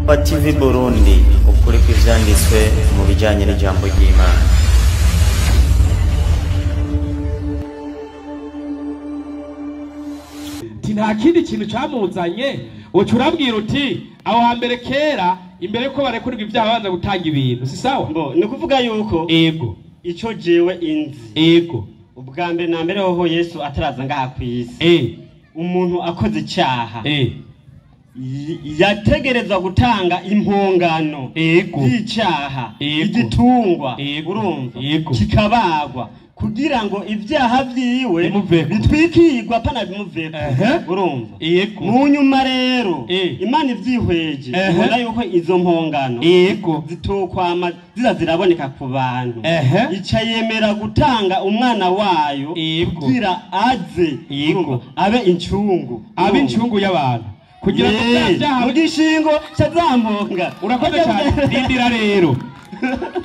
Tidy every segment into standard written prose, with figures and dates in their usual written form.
TV Burundi, ukuri kw'ivyanditswe mu bijanye n'ijambo ry'Imana. Nta kindi kintu camuzanye, uca urabwira uti aho hambere kera imbere ko barekurwa ibyaha banza gutanga ibintu, si sawa? Mbo ni kuvuga yuko ego ico jewe inzi, ego ubwa mbere na mbere hoho Yesu ataraza ngaha kw'isi, umuntu akoze icyaha yategerezwa gutanga impongano y'icyaha, igitungwa, urumva, kikabagwa kugira ngo ibyaha vyiwe bitwikirwa pana bimuveko, urumva. Mu nyuma rero Imana ivyihweje ibona yuko izo mpongano zitokwama ziza ziraboneka ku bantu, ica yemera gutanga umwana wayo kugira aze abe incungu, abe incungu y'abantu kugira ngo ibyaha mu gishingo cazamponga. Urakoze cyane, rindira rero.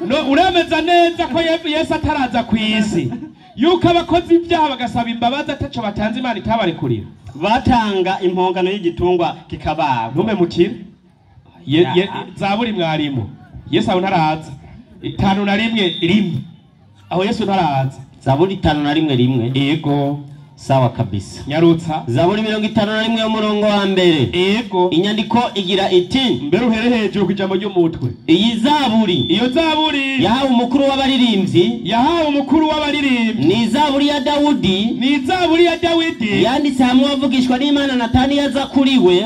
No, uremeza neza ko Yesu ataraza kw'isi yuko abakozi ibyaha bagasaba imbabazi ataco batanze Imana itabarekurira, batanga impongano y'igitungwa kikabagwa. Ntume mukire Zaburi mwarimu, Yesu aho ntaraza 51 aho Yesu ntaraza. Zaburi 51 ego sawa kabisa. Nyarutsa Zaburi 51 umurongo wa mbere. Ego inyandiko igira iti, mbere uhere hejuru kujambo ry'umutwe. Iyi zaburi, iyo zaburi yahawe umukuru w'abaririmbyi, yahawe umukuru w'abaririmbyi, ni zaburi ya Dawudi, ni zaburi ya Dawidi yanditse hamwe avugishwa n'Imana Natani yaza kuri we.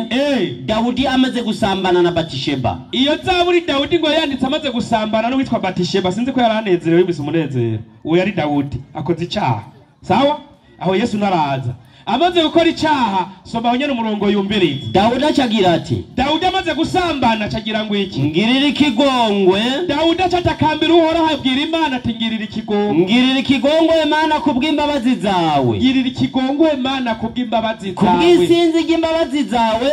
Dawudi amaze gusambana na Batisheba. Iyo zaburi Dawudi ngo yanditse amaze gusambana n'uwitwa Batisheba, sinzi ko yaranezerewe bise umunezero. Uwo yari Dawudi akoze icyaha, sawa? Aho Yesu ntaraza amaze gukora icyaha. Soma aho nyene umurongo yumviriza. Dawudi acagira ati, Dawudi amaze gusambana acagira ngo iki? Ngirira ikigongwe. Dawudi acatakambira Uhoraho abwira Imana ati ngirira ikigongwe, ngirira ikigongwe Mana kubw'imbabazi zawe, ngirira ikigongwe Mana kubw'imbabazi zawe, kubw'isinzi ry'imbabazi zawe,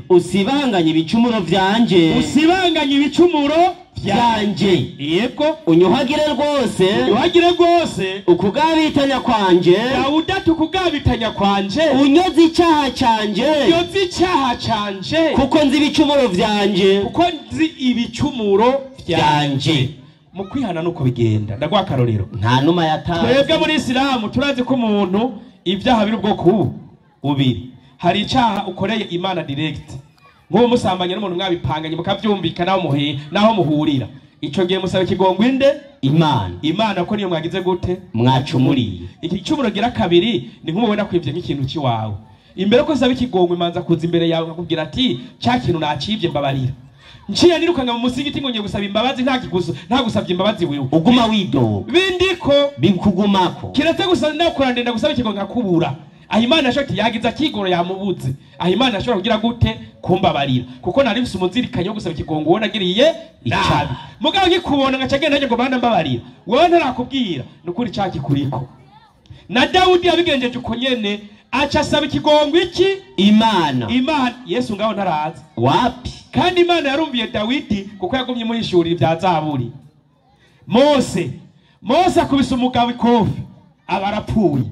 usibanganye ibicumuro vyanje, usibanganye ibicumuro vyanje, yego unyuhagire rwose, unyuhagire rwose ukugabitanya kwanje. Dawudi ati ukugabitanya kwanje, unyoze icyaha canje, unyoze icyaha canje, kuko nzi ibicumuro vyanje, kuko nzi ibicumuro vyanje. Mu kwihana nuko bigenda. Ndaguha akarorero, nta numa yatanze. Twebwe muri Isilamu turazi ko umuntu ibyaha biri ubwoko bubiri. Hari icyaha ukoreye Imana direct, nk'uwo musambanye n'umuntu mwabipanganye mukavyumvikana naho muhurira, ico gihe musaba ikigongwe inde? Imana. Imana ko niyo mwagize gute? Mwacumuriye. Iki gicumuro gira kabiri ni nk'umubona kwivye nk'ikintu ciwawe. Imbere ko saba ikigongwe imanza kuza imbere yawe nkakubwira ati ca kintu nacivye mbabarira. Nciye nirukanga mu musigiti ngo ngiye gusaba imbabazi, nta gusabye imbabazi wewe uguma widoga bindiko bikugumako, kiretse gusa ndakora ndenda gusaba ikigongwe nkakubura. Aho Imana ashobora yagize akigoro yamubuze, aho Imana ashobora kugira gute? Kumbabarira, kuko nari mfise umuzirikanyo wo gusaba ikigongo uwo nagiriye nabi. Mugabo nkikubona ngaca ngenda ngo bana mbabarira, wewe ntarakubwira nukuri icyaha kikuriko. Na Dawudi yabigenjeje uko nyene, aca asaba ikigongo iki? Imana. Imana. Yesu ngaho ntaraza wapi? Kandi Imana yarumviye Dawidi kuko yagumye imuhishurira ibya zaburi. Mose akubise umugabo ikofi aba arapfuye,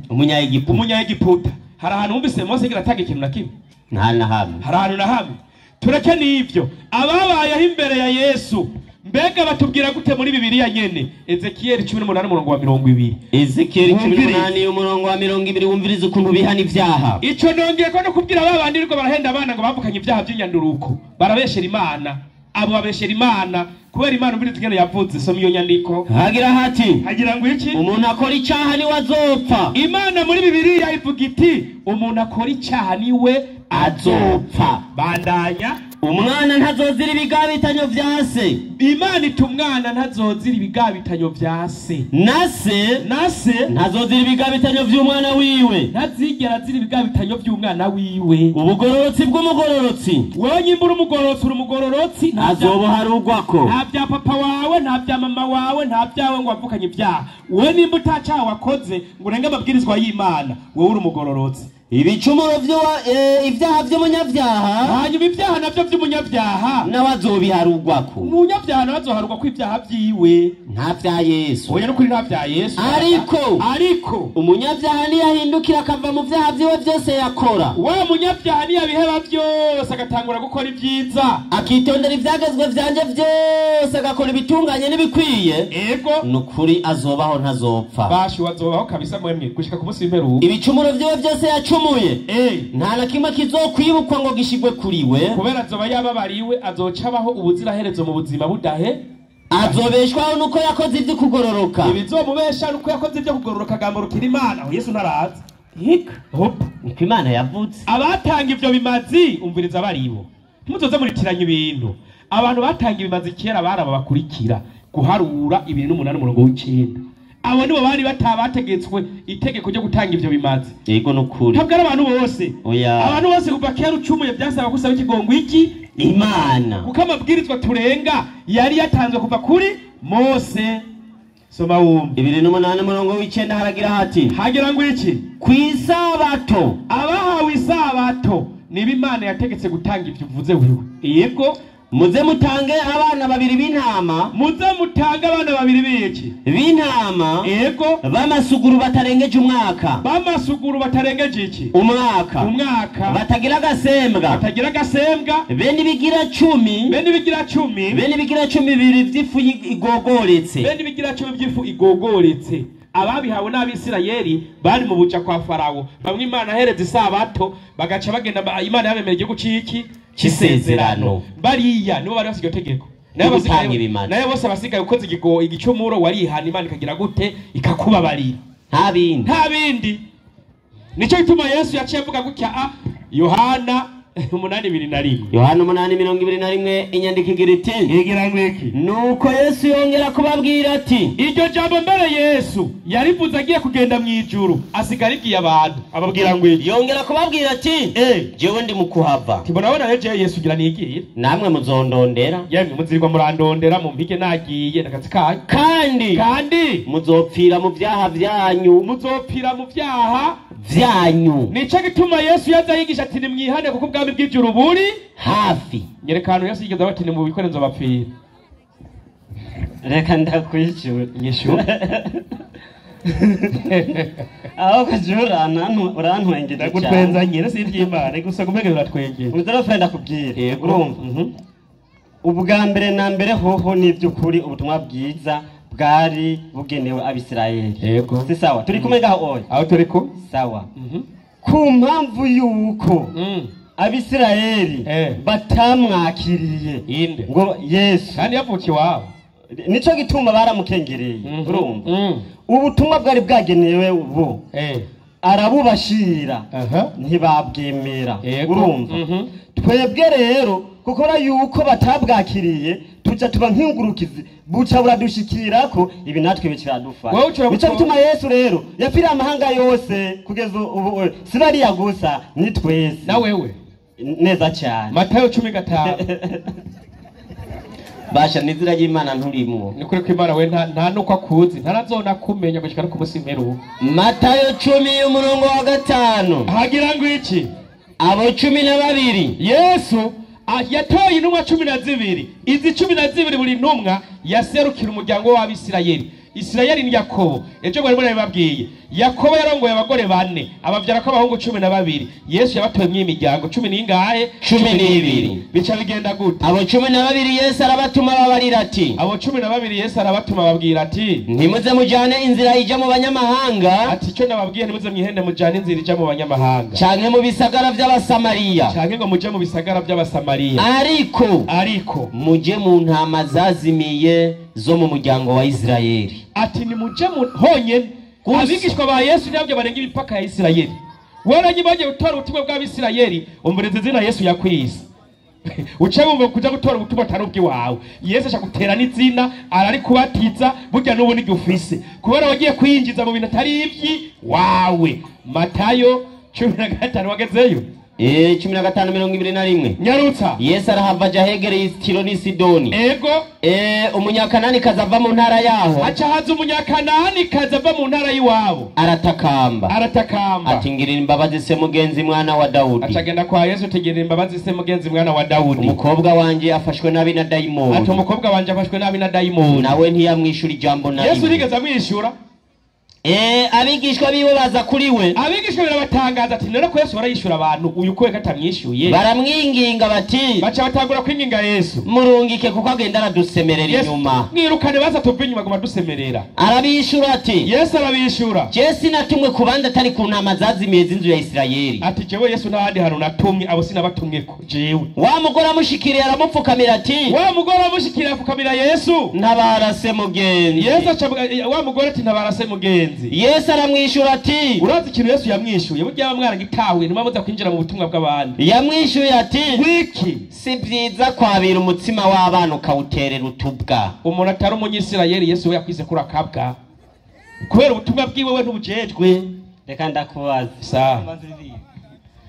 umunyaegiputa. Hari ahantu wumvise Mose agira atanga ikintu na kimwe? Nta na hamwe. Hari ahantu na hamwe. Tureke n'ivyo, ababayeho imbere ya Yesu mbega batubwira gute muri Bibiliya nyene? Ezekiel 18 umurongo wa 20. Ezekiel 18 umurongo wa 20, wumviriza ukuntu bihana ivyaha. Ico nongeye ko no kubwira babandi riko barahenda abana ngo bavukanye ivyaha by'inyanduruko, barabeshera Imana. Abo babeshera Imana kubera Imana umviriza ingene yavuze. Soma iyo nyandiko. Hagira hati, hagira ngo iki? Umuntu akora icyaha niwe azopfa. Imana muri Bibiliya ivuga iti umuntu akora icyaha niwe azopfa. Bandanya. Umwana ntazozira ibigabitanyo vya se. Imana iti umwana ntazozira ibigabitanyo vya se. Nase ntazozira ibigabitanyo vy'umwana wiwe, ntazigera azira ibigabitanyo vy'umwana wiwe. Ubugororotsi bw'umugororotsi, wewe nyimbura umugororotsi, uri umugororotsi, azobuharugwako. Nta vya papa wawe, nta vya mama wawe, nta vyawe ngo wavukanye ivyaha. Wewe nimba utacaha wakoze ngo urenge amabwirizwa y'Imana, wewe uri umugororotsi. Ibicumuro ibyaha by'umunyabyaha, hanyuma ibyaha navyo by'umunyabyaha nawe azobiharugwako. Umunyabyaha nawe azoharugwa ko ibyaha vyiwe, nta vya Yesu. Oya, nukuri nta vya Yesu. Ariko umunyabyaha niyahindukira akava mu vyaha vyiwe vyose yakora, wa munyabyaha niyabiheba vyose agatangura gukora ibyiza, akitondera ivyagezwe vyanje vyose, agakora ibitunganye n'ibikwiye, ego nukuri azobaho ntazopfa. Bashi wazobaho kabisa mwemwe gushika ku munsi w'imperuka. Ibicumuro vyiwe vyose yacumuye, nta na kimwe kizokwibukwa ngo gishigwe kuri we, kubera azoba yababariwe, azoca abaho ubuziraherezo mu buzima budahe. Azobeshwaho nuko yakoze ivyo kugororoka. Ibizomubesha nuko yakoze ivyo kugororoka, agamburukira Imana. Aho Yesu ntaraza. Hop, niko Imana yavutse. Abatanga ivyo bimazi, umviriza, baribo ntimuzoze muritiranya ibintu. Abantu batanga ibimazi kera baraba bakurikira guharura 28 umurongo w'9. Abo nibo bari batabategetswe itegeko ryo gutanga ivyo bimazi. Yego, nukuri. Ntabwo ari abantu bose. Oya. Abantu bose kuva kera ucumuye byasaba gusaba ikigongo iki? Imana. Kuko amabwirizwa turenga yari yatanzwe kuva kuri Mose. Soma wumve. 28 umurongo w'9 haragira hati: Hagira ngo iki? Kw'isabato, Abahawe isabato niba Imana yategetse gutanga ivyo uvuze wewe. Yego. Muze mutange abana babiri b'intama. Muze mutange abana babiri b'iki? B'intama. Yego. B'amasuguru batarengeje umwaka. B'amasuguru batarengeje iki? Umwaka. Umwaka. Batagira agasembwa. Batagira agasembwa. Bene ibigira 10. Bene ibigira 10. Bene ibigira 12 vy'ifu igogoretse. Bene ibigira 10 by'ifu igogoretse. Ababihawe n'Abisirayeli bari mu buja kwa Farawo, bamwe Imana ahereza isabato bagaca bagenda, Imana yabemera igihugu c'iki? C'isezerano. Bariya nibo bari basigaye itegeko. Gutanga ibimazi. Nayo bose abasigaye ukoze igicumuro warihana, Imana ikagira gute? Ikakubabarira. Nta bindi. Nta bindi. Nico gituma Yesu yaciye avuga gutya, Yohana 8:21. Yohana 8:21, inyandiko igira iti: Igira ngo iki? Nuko Yesu yongera kubabwira ati: Iryo jambo mbere Yesu yarivuze agiye kugenda mu ijuru, asigara ibwiye abantu, ababwira ngo iki? Yongera kubabwira ati: Jewe ndi mu kuhava. Tibona bona rero Yesu ugira nigira. Namwe muzondondera. Yemwe muzirirwa murandondera mu mpige nagiye nakazi kanyu. Kandi muzopfira mu vyaha vyanyu. Muzopfira mu vyaha vyanyu. Nico gituma Yesu yaza yigisha ati nimwihane kuko ubwami bw'ijuru buri hafi. Nyerekano Yesu yigeze abati ni mu bikore nzobapfira. Reka ndakwishyura. Nyishyura. Aho kujura urantwengeje cyane. Ndagutwenza nyine si iby'Imana gusa kumenya uratwengera. Umuzero ndakubwira. Urumva? Ubwa mbere na mbere hoho ni iby'ukuri ubutumwa bwiza bwari bugenewe Abisirayeli. Yego. Si sawa? Turi kumwe ngaho oya. Aho turi ko? Sawa. Ku mpamvu yuko Abisirayeli batamwakiriye inde ngo Yesu kandi yavukiye iwabo, nico gituma baramukengereye. Urumva? Ubutumwa bwari bwagenewe bo arabubashira ntibabwemera. Urumva? Twebwe rero kukora yuko batabwakiriye tuca tuba nk'ingurukizi, buca buradushikirako ibi natwe bikiradufasha. Nico gituma Yesu rero yapfiriye amahanga yose kugeza ubu, si bariya gusa, ni twese. Na wewe neza cyane. Matayo 15. Basha nizira y'Imana nturimwo. Ni kuri ko Imana we nta nuko akuzi, ntarazona kumenya gushika no ku munsi w'imperuka. Matayo 10 umurongo wa 5. Hagira ngo iki? Abo 12. Yesu yatoye intumwa 12. Izi 12 buri ntumwa yaserukira umuryango w'Abisirayeli. Isirayeli ni Yakobo. Ejo bari murabibabwiye. Yakobo yarongoye abagore 4, abavyara ko abahungu 12. Yesu yabatoye mu imiryango 10 n'ingahe? 12. Bica bigenda gute? Abo 12 Yesu arabatuma babarira ati: Abo 12 Yesu arabatuma babwira ati: Ntimuze mujane inzira ija mu banyamahanga. Ati icyo nababwiye ntimuze mwihende mujane inzira ija mu banyamahanga. Canke mu bisagara vy'Abasamariya. Canke ngo muje mu bisagara vy'Abasamariya. Ariko muje mu ntama zazimiye zo mu muryango wa Isirayeli. Ati nimuje mu honyene. Abigishwa ba Yesu nabyo barenga imipaka ya Isirayeli. Waranyi bagiye gutora ubutumwa bw'Abisirayeli, umviriza izina Yesu yakwise. Uce wumva kuja gutora ubutumwa atari ubw'iwawe. Yesu ashaka gutera n'izina, arari kubatiza, burya n'ubu niryo ufise. Kubera wagiye kwinjiza mu bintu atari ibyi wawe. Matayo 15 wagezeyo. 15:21. Nyarutsa. Yesu arahava aja ahegereye Tiro n'i Sidoni. Ego. Umunyakanani kazava mu ntara yaho. Aca haza umunyakanani kazava mu ntara y'iwabo. Aratakamba. Aratakamba. Ati ngirira imbabazi se mugenzi mwana wa Dawudi. Aca agenda kwa Yesu ati imbabazi se mugenzi mwana wa Dawudi. Umukobwa wanje afashwe nabi na dayimoni. Ati umukobwa wanje afashwe nabi na dayimoni. Nawe ntiyamwishura ijambo na rimwe. Yesu nigeze amwishura. Abigishwa biwe baza kuri we. Abigishwa birabatangaza ati none ko Yesu arayishura abantu uyu ko katamwishuye. Baramwinginga bati baca batangura kwinginga Yesu. Murungike kuko agenda aradusemerera inyuma. Mwirukane baza tuve inyuma goma dusemerera. Arabishura ati Yesu arabishura. Je sinatumwe ku bandi atari ku ntama zazimiye z'inzu ya Isirayeli. Ati jewe Yesu n'ahandi hantu natumwe abo sinabatumweko jewe. Wa mugore amushikiriye aramupfukamira ati wa mugore amushikiriye apfukamira Yesu. Ntabara se mugenzi. Yesu aca wa mugore ati ntabara se mugenzi. Yesu aramwishura ati urazi ikintu Yesu yamwishuye burya mwaragitahuye ntimuza kwinjira mu butumwa bw'abandi. Yamwishuye ati wiki si byiza kwabira umutsima w'abana ukawuterera utubwa. Umuntu atari umunyisirayeli Yesu we yakwize kuri akabwa kubera ubutumwa bwiwe we ntubujejwe. Reka ndakubaza sawa.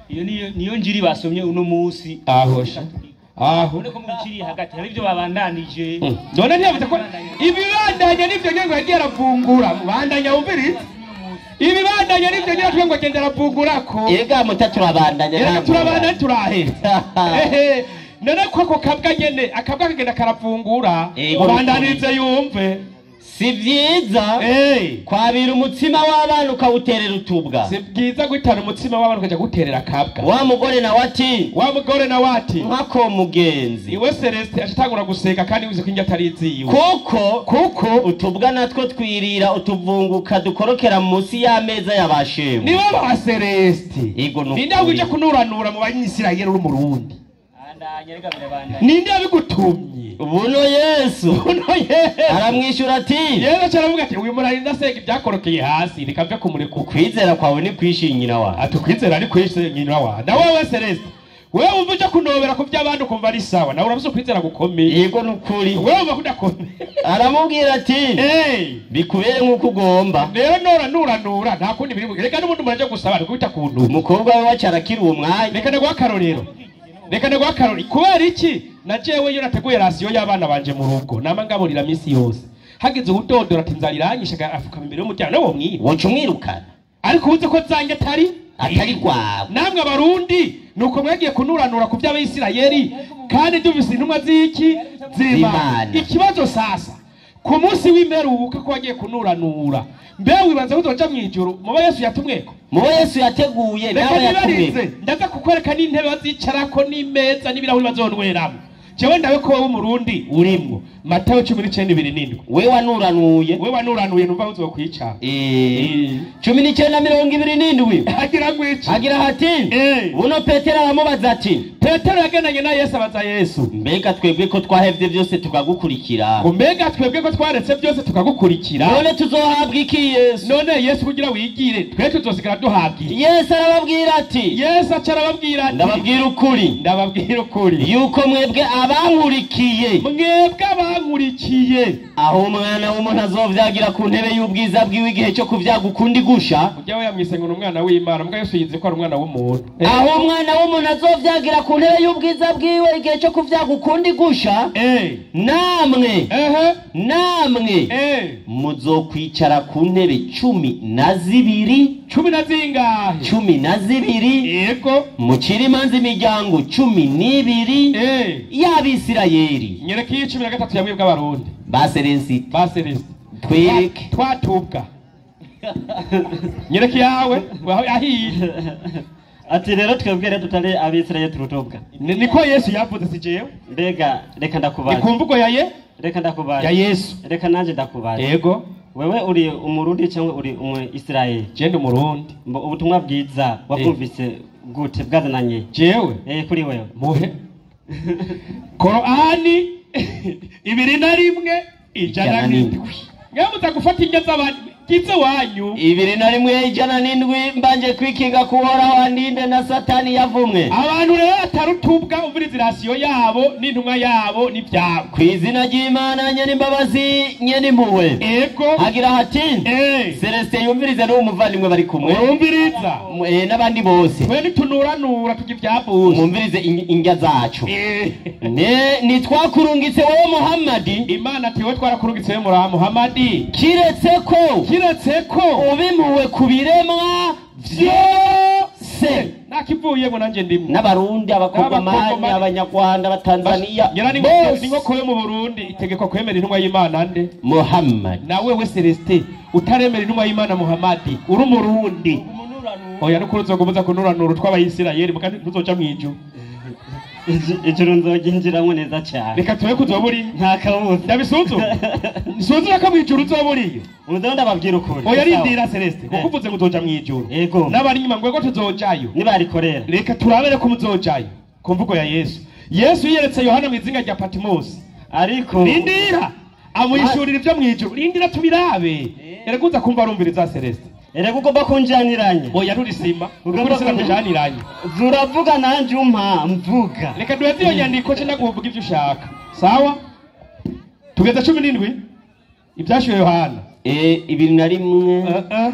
Iyo niyo njiri basomye uno munsi ahosha aho none ko mukiri hagati hari ibyo babandanije. None ntiyavuze ko ibibandanya nivyo nyengo yagiye aravungura mubandanya wumvirize ibibandanya nivyo nyengo ngo agenda aravungura ko ega muta turabandanya nta turabandanya turaheza. None ko ako kabwa nyene akabwa kagenda karavungura ubandanirize yumve. Si byiza kwabira umutsima w'abana ukawuterera utubwa. Si byiza guitana umutsima w'abana ukaja guterera akabwa. Wa mugore nawe ati wa mugore nawe ati nkako mugenzi. Iwe Celeste acatangura guseka kandi wize ko injya atari iziwe. Kuko utubwa natwo twirira utuvunguka dukorokera munsi y'ameza y'abashemu. Nibo ba Celeste. Ninde uje kunuranura mu banyisirayeli uri umurundi? Ninde yabigutumye? Buno Yesu. Aramwishura ati Yesu aravuga ati uyu murarinda sega ibyakorokeye hasi reka mve kumureka. Ukwizera kwawe ni kwishi nyina wa. Ati ukwizera ni kwishi nyina wa. Na wewe Celeste wewe umva uje kunobera ku by'abandi ukumva ari sawa nawe urabuze ukwizera gukomeye. Yego nukuri. Wewe umva kudakomeye. Aramubwira ati bikubere nkuko ugomba. Rero nora nuranura nta kundi biri. Reka n'ubundi muraje gusaba kubita kuntu. Umukobwa we wacarakira uwo mwanya. Reka ndaguha akarorero. Reka ndaguha akarorero. Kubera iki? Na jewe iyo nateguye rasiyo y'abana banje mu rugo nama ngaburira misi yose hagize udodora ati nzara iranyisha afuka imbere y'umuryango nawo mwiba woca umwirukana. Ariko ubuze ko zanjye atari rwawe. Namwe abarundi nuko mwagiye kunuranura ku by'abayisirayeli kandi duvise intumwa z'iki z'Imana. Ikibazo sasa ku munsi w'imperuka ko wagiye kunuranura mbe wibanza kuzoja mu ijuru muba Yesu yatumweko muba Yesu yateguye nawe yatumwe. Ndaza kukwereka n'intebe bazicarako n'imeza n'ibirahuri bazonweramo. Jewe ndawe ko wowe umurundi urimwo. Matayo 19:27. Wewe wanuranuye. Wewe wanuranuye numva uzokwica. 19:27. Agira ngwici. Agira hati. Buno Petero aramubaza ati Petero yagendanye na Yesu abaza Yesu. Mbega twebwe ko twahevye byose tukagukurikira. Mbega twebwe ko twaretse byose tukagukurikira. None tuzohabwa iki Yesu? None Yesu kugira wigire twe tuzosigara duhabwa iki? Yesu arababwira ati Yesu acarababwira ati ndababwira ukuri. Ndababwira ukuri. Yuko mwebwe abankurikiye. Mwebwe abankurikiye. Aho umwana w'umuntu azovyagira ku ntebe y'ubwiza bwiwe igihe cyo kuvyaga ukundi gusha. Ujya we yamwise ngo umwana w'Imana mbwa Yesu yize ko ari umwana w'umuntu. Aho umwana w'umuntu azovyagira ku ntebe y'ubwiza bwiwe igihe cyo kuvyaga ukundi gusha. Namwe. Namwe. Muzokwicara ku ntebe 12. 10 na zingahe? 12. Yego. Mucira imanza imiryango 12 y'Abisirayeli. Nyereka iyi 13 yamwe bw'abarundi. Ba Celeste. Ba Celeste. Twereke. Twatubwa. Nyereka yawe ahiye. Ati rero twebwe rero tutari Abisirayeli turutubwa. Niko Yesu yavuze si jewe. Mbega reka ndakubaza. Ikumvugo ya ye? Reka ndakubaza. Ya Yesu. Reka nanje ndakubaza. Yego. Wewe uri umurundi cyangwa uri umu-Israeli? Je ndi umurundi. Ubutumwa bwiza wabwumvise gute bwazananye? Jewe? Kuri wewe. Muhe. Korani 21 107. Mwe muza gufata indya z'abandi. Gize wanyu. 21 107 mbanje kwikinga kuhoraho andinde na Satani yavumwe. Abantu rero atarutubwa umviriza irasiyo yabo n'intumwa yabo n'ibyabo. Ku izina ry'Imana nyene imbabazi nyene impuhwe. Ego. Hagira hati Celestin yumvirize n'uwo muvandimwe bari kumwe. Yumviriza. N'abandi bose. Twe nitunuranura tugira ibyabuse. Mwumvirize indya zacu. Ne nitwakurungitse wowe Muhammadi. Imana ati wowe twarakurungitse wowe Muhammadi. Kiretse ko ubimuwe ku biremwa vyose. Nakivuyemo nanje ndimwe. N'abarundi, abakongomani, abanyarwanda, abatanzania. N'inkoko yo mu Burundi itegekwa kwemera intumwa y'Imana nde? Muhammad. Nawe we Celestin utaremera intumwa y'Imana Muhammadi uri umurundi. Oya nukuri uzogoboza kunuranura tw'abayisirayeli kandi ntuzoca mwijuru. Ijuru nzoginjiramwo neza cyane. Reka tube kuzoba uri nta kabuza. Ndabisuzuma. Nsuzuma ko mwijuru uzoba uriyo. Uzo ndababwira ukuri. Oya rindira Celestin kuko uvuze ngo uzoja mwijuru. Yego. N'abari inyuma ngo tuzojayo. Nibarikorera. Reka turabere ko muzojayo. Ku mvugo ya Yesu. Yesu yiyeretse Yohana mu izinga rya Patmos. Ariko rindira amwishurira ibyo mwijuru. Rindira tubirabe. Erega uza kumva arumviriza Celestin. Erega ugomba kunjaniranya. Oya nturisima. Ugomba kunjaniranya. Zuravuga nanje umpa mvuga. Reka duheze iyo nyandiko ce ndakuvuga ivyo ushaka. Sawa? Tugeze 17. Ibyashuye Yohana. 21.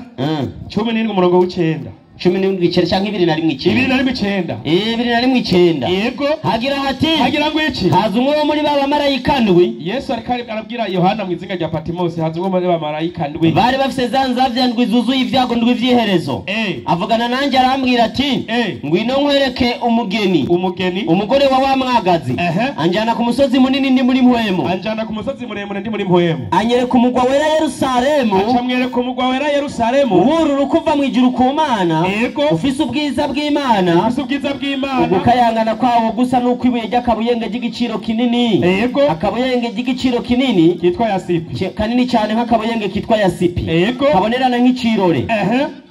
17 umurongo w'icenda. 17 icenda canke 21 icenda. 21 icenda. 21 icenda. Yego. Hagira hati. Hagira ngo iki? Haza umwe wo muri ba bamarayika ndwi. Yesu ariko arabwira Yohana mu izinga rya Patmos haza umwe muri ba bamarayika ndwi. Bari bafise za nzavya ndwi zuzuye ibyago ndwi vy'iherezo. Avugana nanjye arambwira ati ngwino nkwereke umugeni. Umugeni. Umugore wa wa mwagazi. Anjana ku musozi munini ndi muri mpwemu. Anjana ku musozi muremure ndi muri mpwemu. Anyereka umugwa wera Yerusalemu. Acamwereka umugwa wera Yerusalemu. Uwururu kuva mu ijuru ku Mana. Yego. Ufise ubwiza bw'Imana. Ufise ubwiza bw'Imana. Ugukayangana kwawo gusa nuko ibuye ry'akabuyenge ry'igiciro kinini. Yego. Akabuyenge ry'igiciro kinini kitwa yasipi. Kanini cyane nk'akabuyenge kitwa yasipi. Yego. Kabonerana nk'icirore.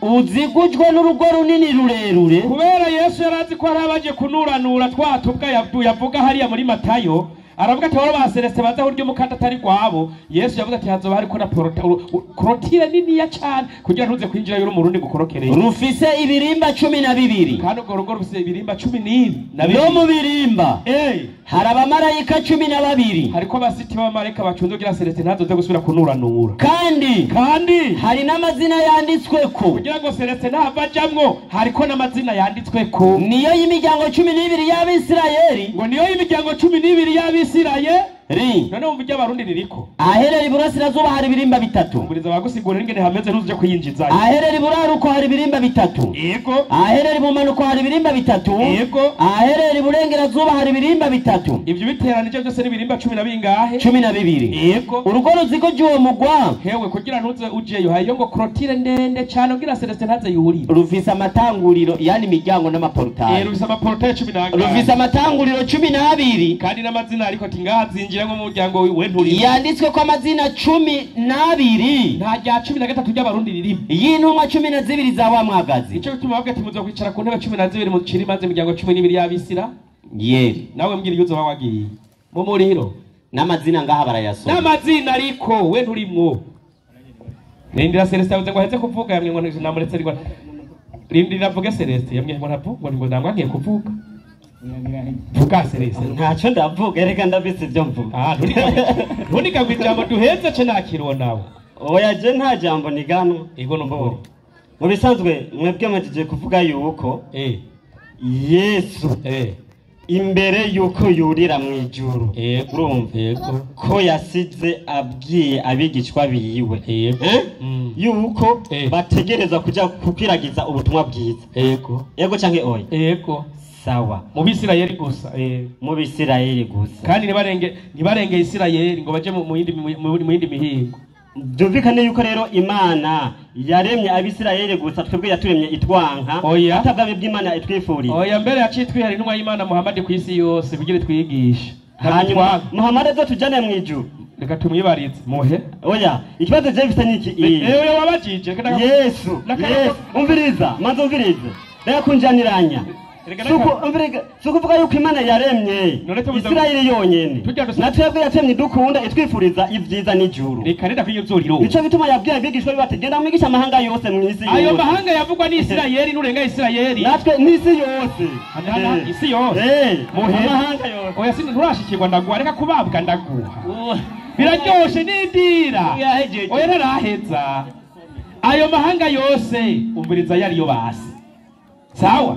Uzigujwe n'urugo runini rurerure. Kubera Yesu yarazi ko hari abaje kunuranura twatubwa yavuga hariya muri Matayo. Aravuga ati waro ba Celestin baza uryo mukata atari gwabo. Yesu yavuze ati hazoba hariko na korotire nini ya cyane kugira ntuze kwinjira yuri umurundi gukorokereye. Rufise ibirimba 12. Kandi urwo rugo rufise ibirimba 12. No mu birimba hari abamarayika 12. Hariko abasiti b'abamarayika bacunze kugira Celestin ntazoze gusubira kunuranura. Kandi hari n'amazina yanditsweko. Kugira ngo Celestin ntava ajamwo hariko n'amazina yanditsweko. Niyo y'imiryango 12 y'Abisirayeli. Ngo niyo y'imiryango 12 y'Abisirayeli. Ri. None wumva iby'abarundi ririko. Aherera iburasirazuba hari ibirimba bitatu. Umviriza bagusigurira ingene hameze ntuzuje kuyinjiza. Aherera iburaruko hari ibirimba bitatu. Yego. Aherera ibumanuko hari ibirimba bitatu. Yego. Aherera iburengerazuba hari ibirimba bitatu. Ibyo biteranije byose n'ibirimba 10 na bingahe? 12. Yego. Urugo ruzigo uwo mugwa. Hewe kugira ntuze ujeyo hayo ngo clotire ndende cyane kugira Celestin ntaze yurira. Rufise amatanguriro yani imiryango n'amaportaye. Rufise amaportaye 12. Rufise amatanguriro 12. Kandi n'amazina ariko ati ngaha zinjira ngo muryango we nturi. Yanditswe ko amazina 12. Nta rya 13 ry'abarundi ririmo. Y'intumwa 12 za wa mwagazi. Ico bituma bavuga ati muzo kwicara ku ntebe 12 mu ciri maze imiryango 12 y'abisira. Yeri. Nawe mbwira iyo uzoba wagiye. Mu muriro. N'amazina ngaha barayasoma. N'amazina ariko we nturimwo. Rindira Celestin yavuze ngo aheze kuvuga yamwe ngo namuretse ariko. Rindira avuge Celestin yamwe ngo ntavuga ngo ndangwa ngiye kuvuga. Vuga Celestin. Ntacyo ndavuga erega ndabise ibyo mvuga. Ntunika ijambo duheze ce nakiriwe nawe. Oya je nta jambo niganwa. Ego numva. Mu bisanzwe mwebwe mwagiye kuvuga yuko Yesu imbere yuko yurira mu ijuru urumva ko yasize abwiye abigishwa biwe yuko bategereza kuja kukwiragiza ubutumwa bwiza. Yego. Yego canke oya? Yego. Sawa. Mu Bisirayeli gusa. Mu Bisirayeli gusa. Kandi ntibarenge Isirayeli ngo baje mu yindi mihingo. Byumvikane yuko rero Imana yaremye Abisirayeli gusa twebwe yaturemye itwanka atabwabe bw'Imana itwifuriye. Oya mbere yacitwihera intumwa y'Imana Muhammad ku isi yose kugira twigishe. Hanyuma Muhammad azotujane mu ijuru. Reka tumwibarize muhe. Oya ikibazo je mfite niki? Oya wabajije. Yesu. Umviriza, manzo umvirize. Reka kunjaniranya. Sukuvuga yuko Imana yaremye Isirayeli yonyene natwebwe yatemye dukunda itwifuriza ibyiza n'ijuru. Reka reda kwinyuzuriro. Nico gituma yabwiye abigishwa be bati genda mwigisha amahanga yose mw'isi yose. Ayo mahanga yavugwa ni Isirayeli nurenga Isirayeli. Natwe n'isi yose. Isi yose. Amahanga yose. Oya sindi nturashikirwa ndaguha reka kubabwa ndaguha. Biraryoshe n'indira. Oya ntaraheza. Ayo mahanga yose umviriza yariyo basi. Sawa?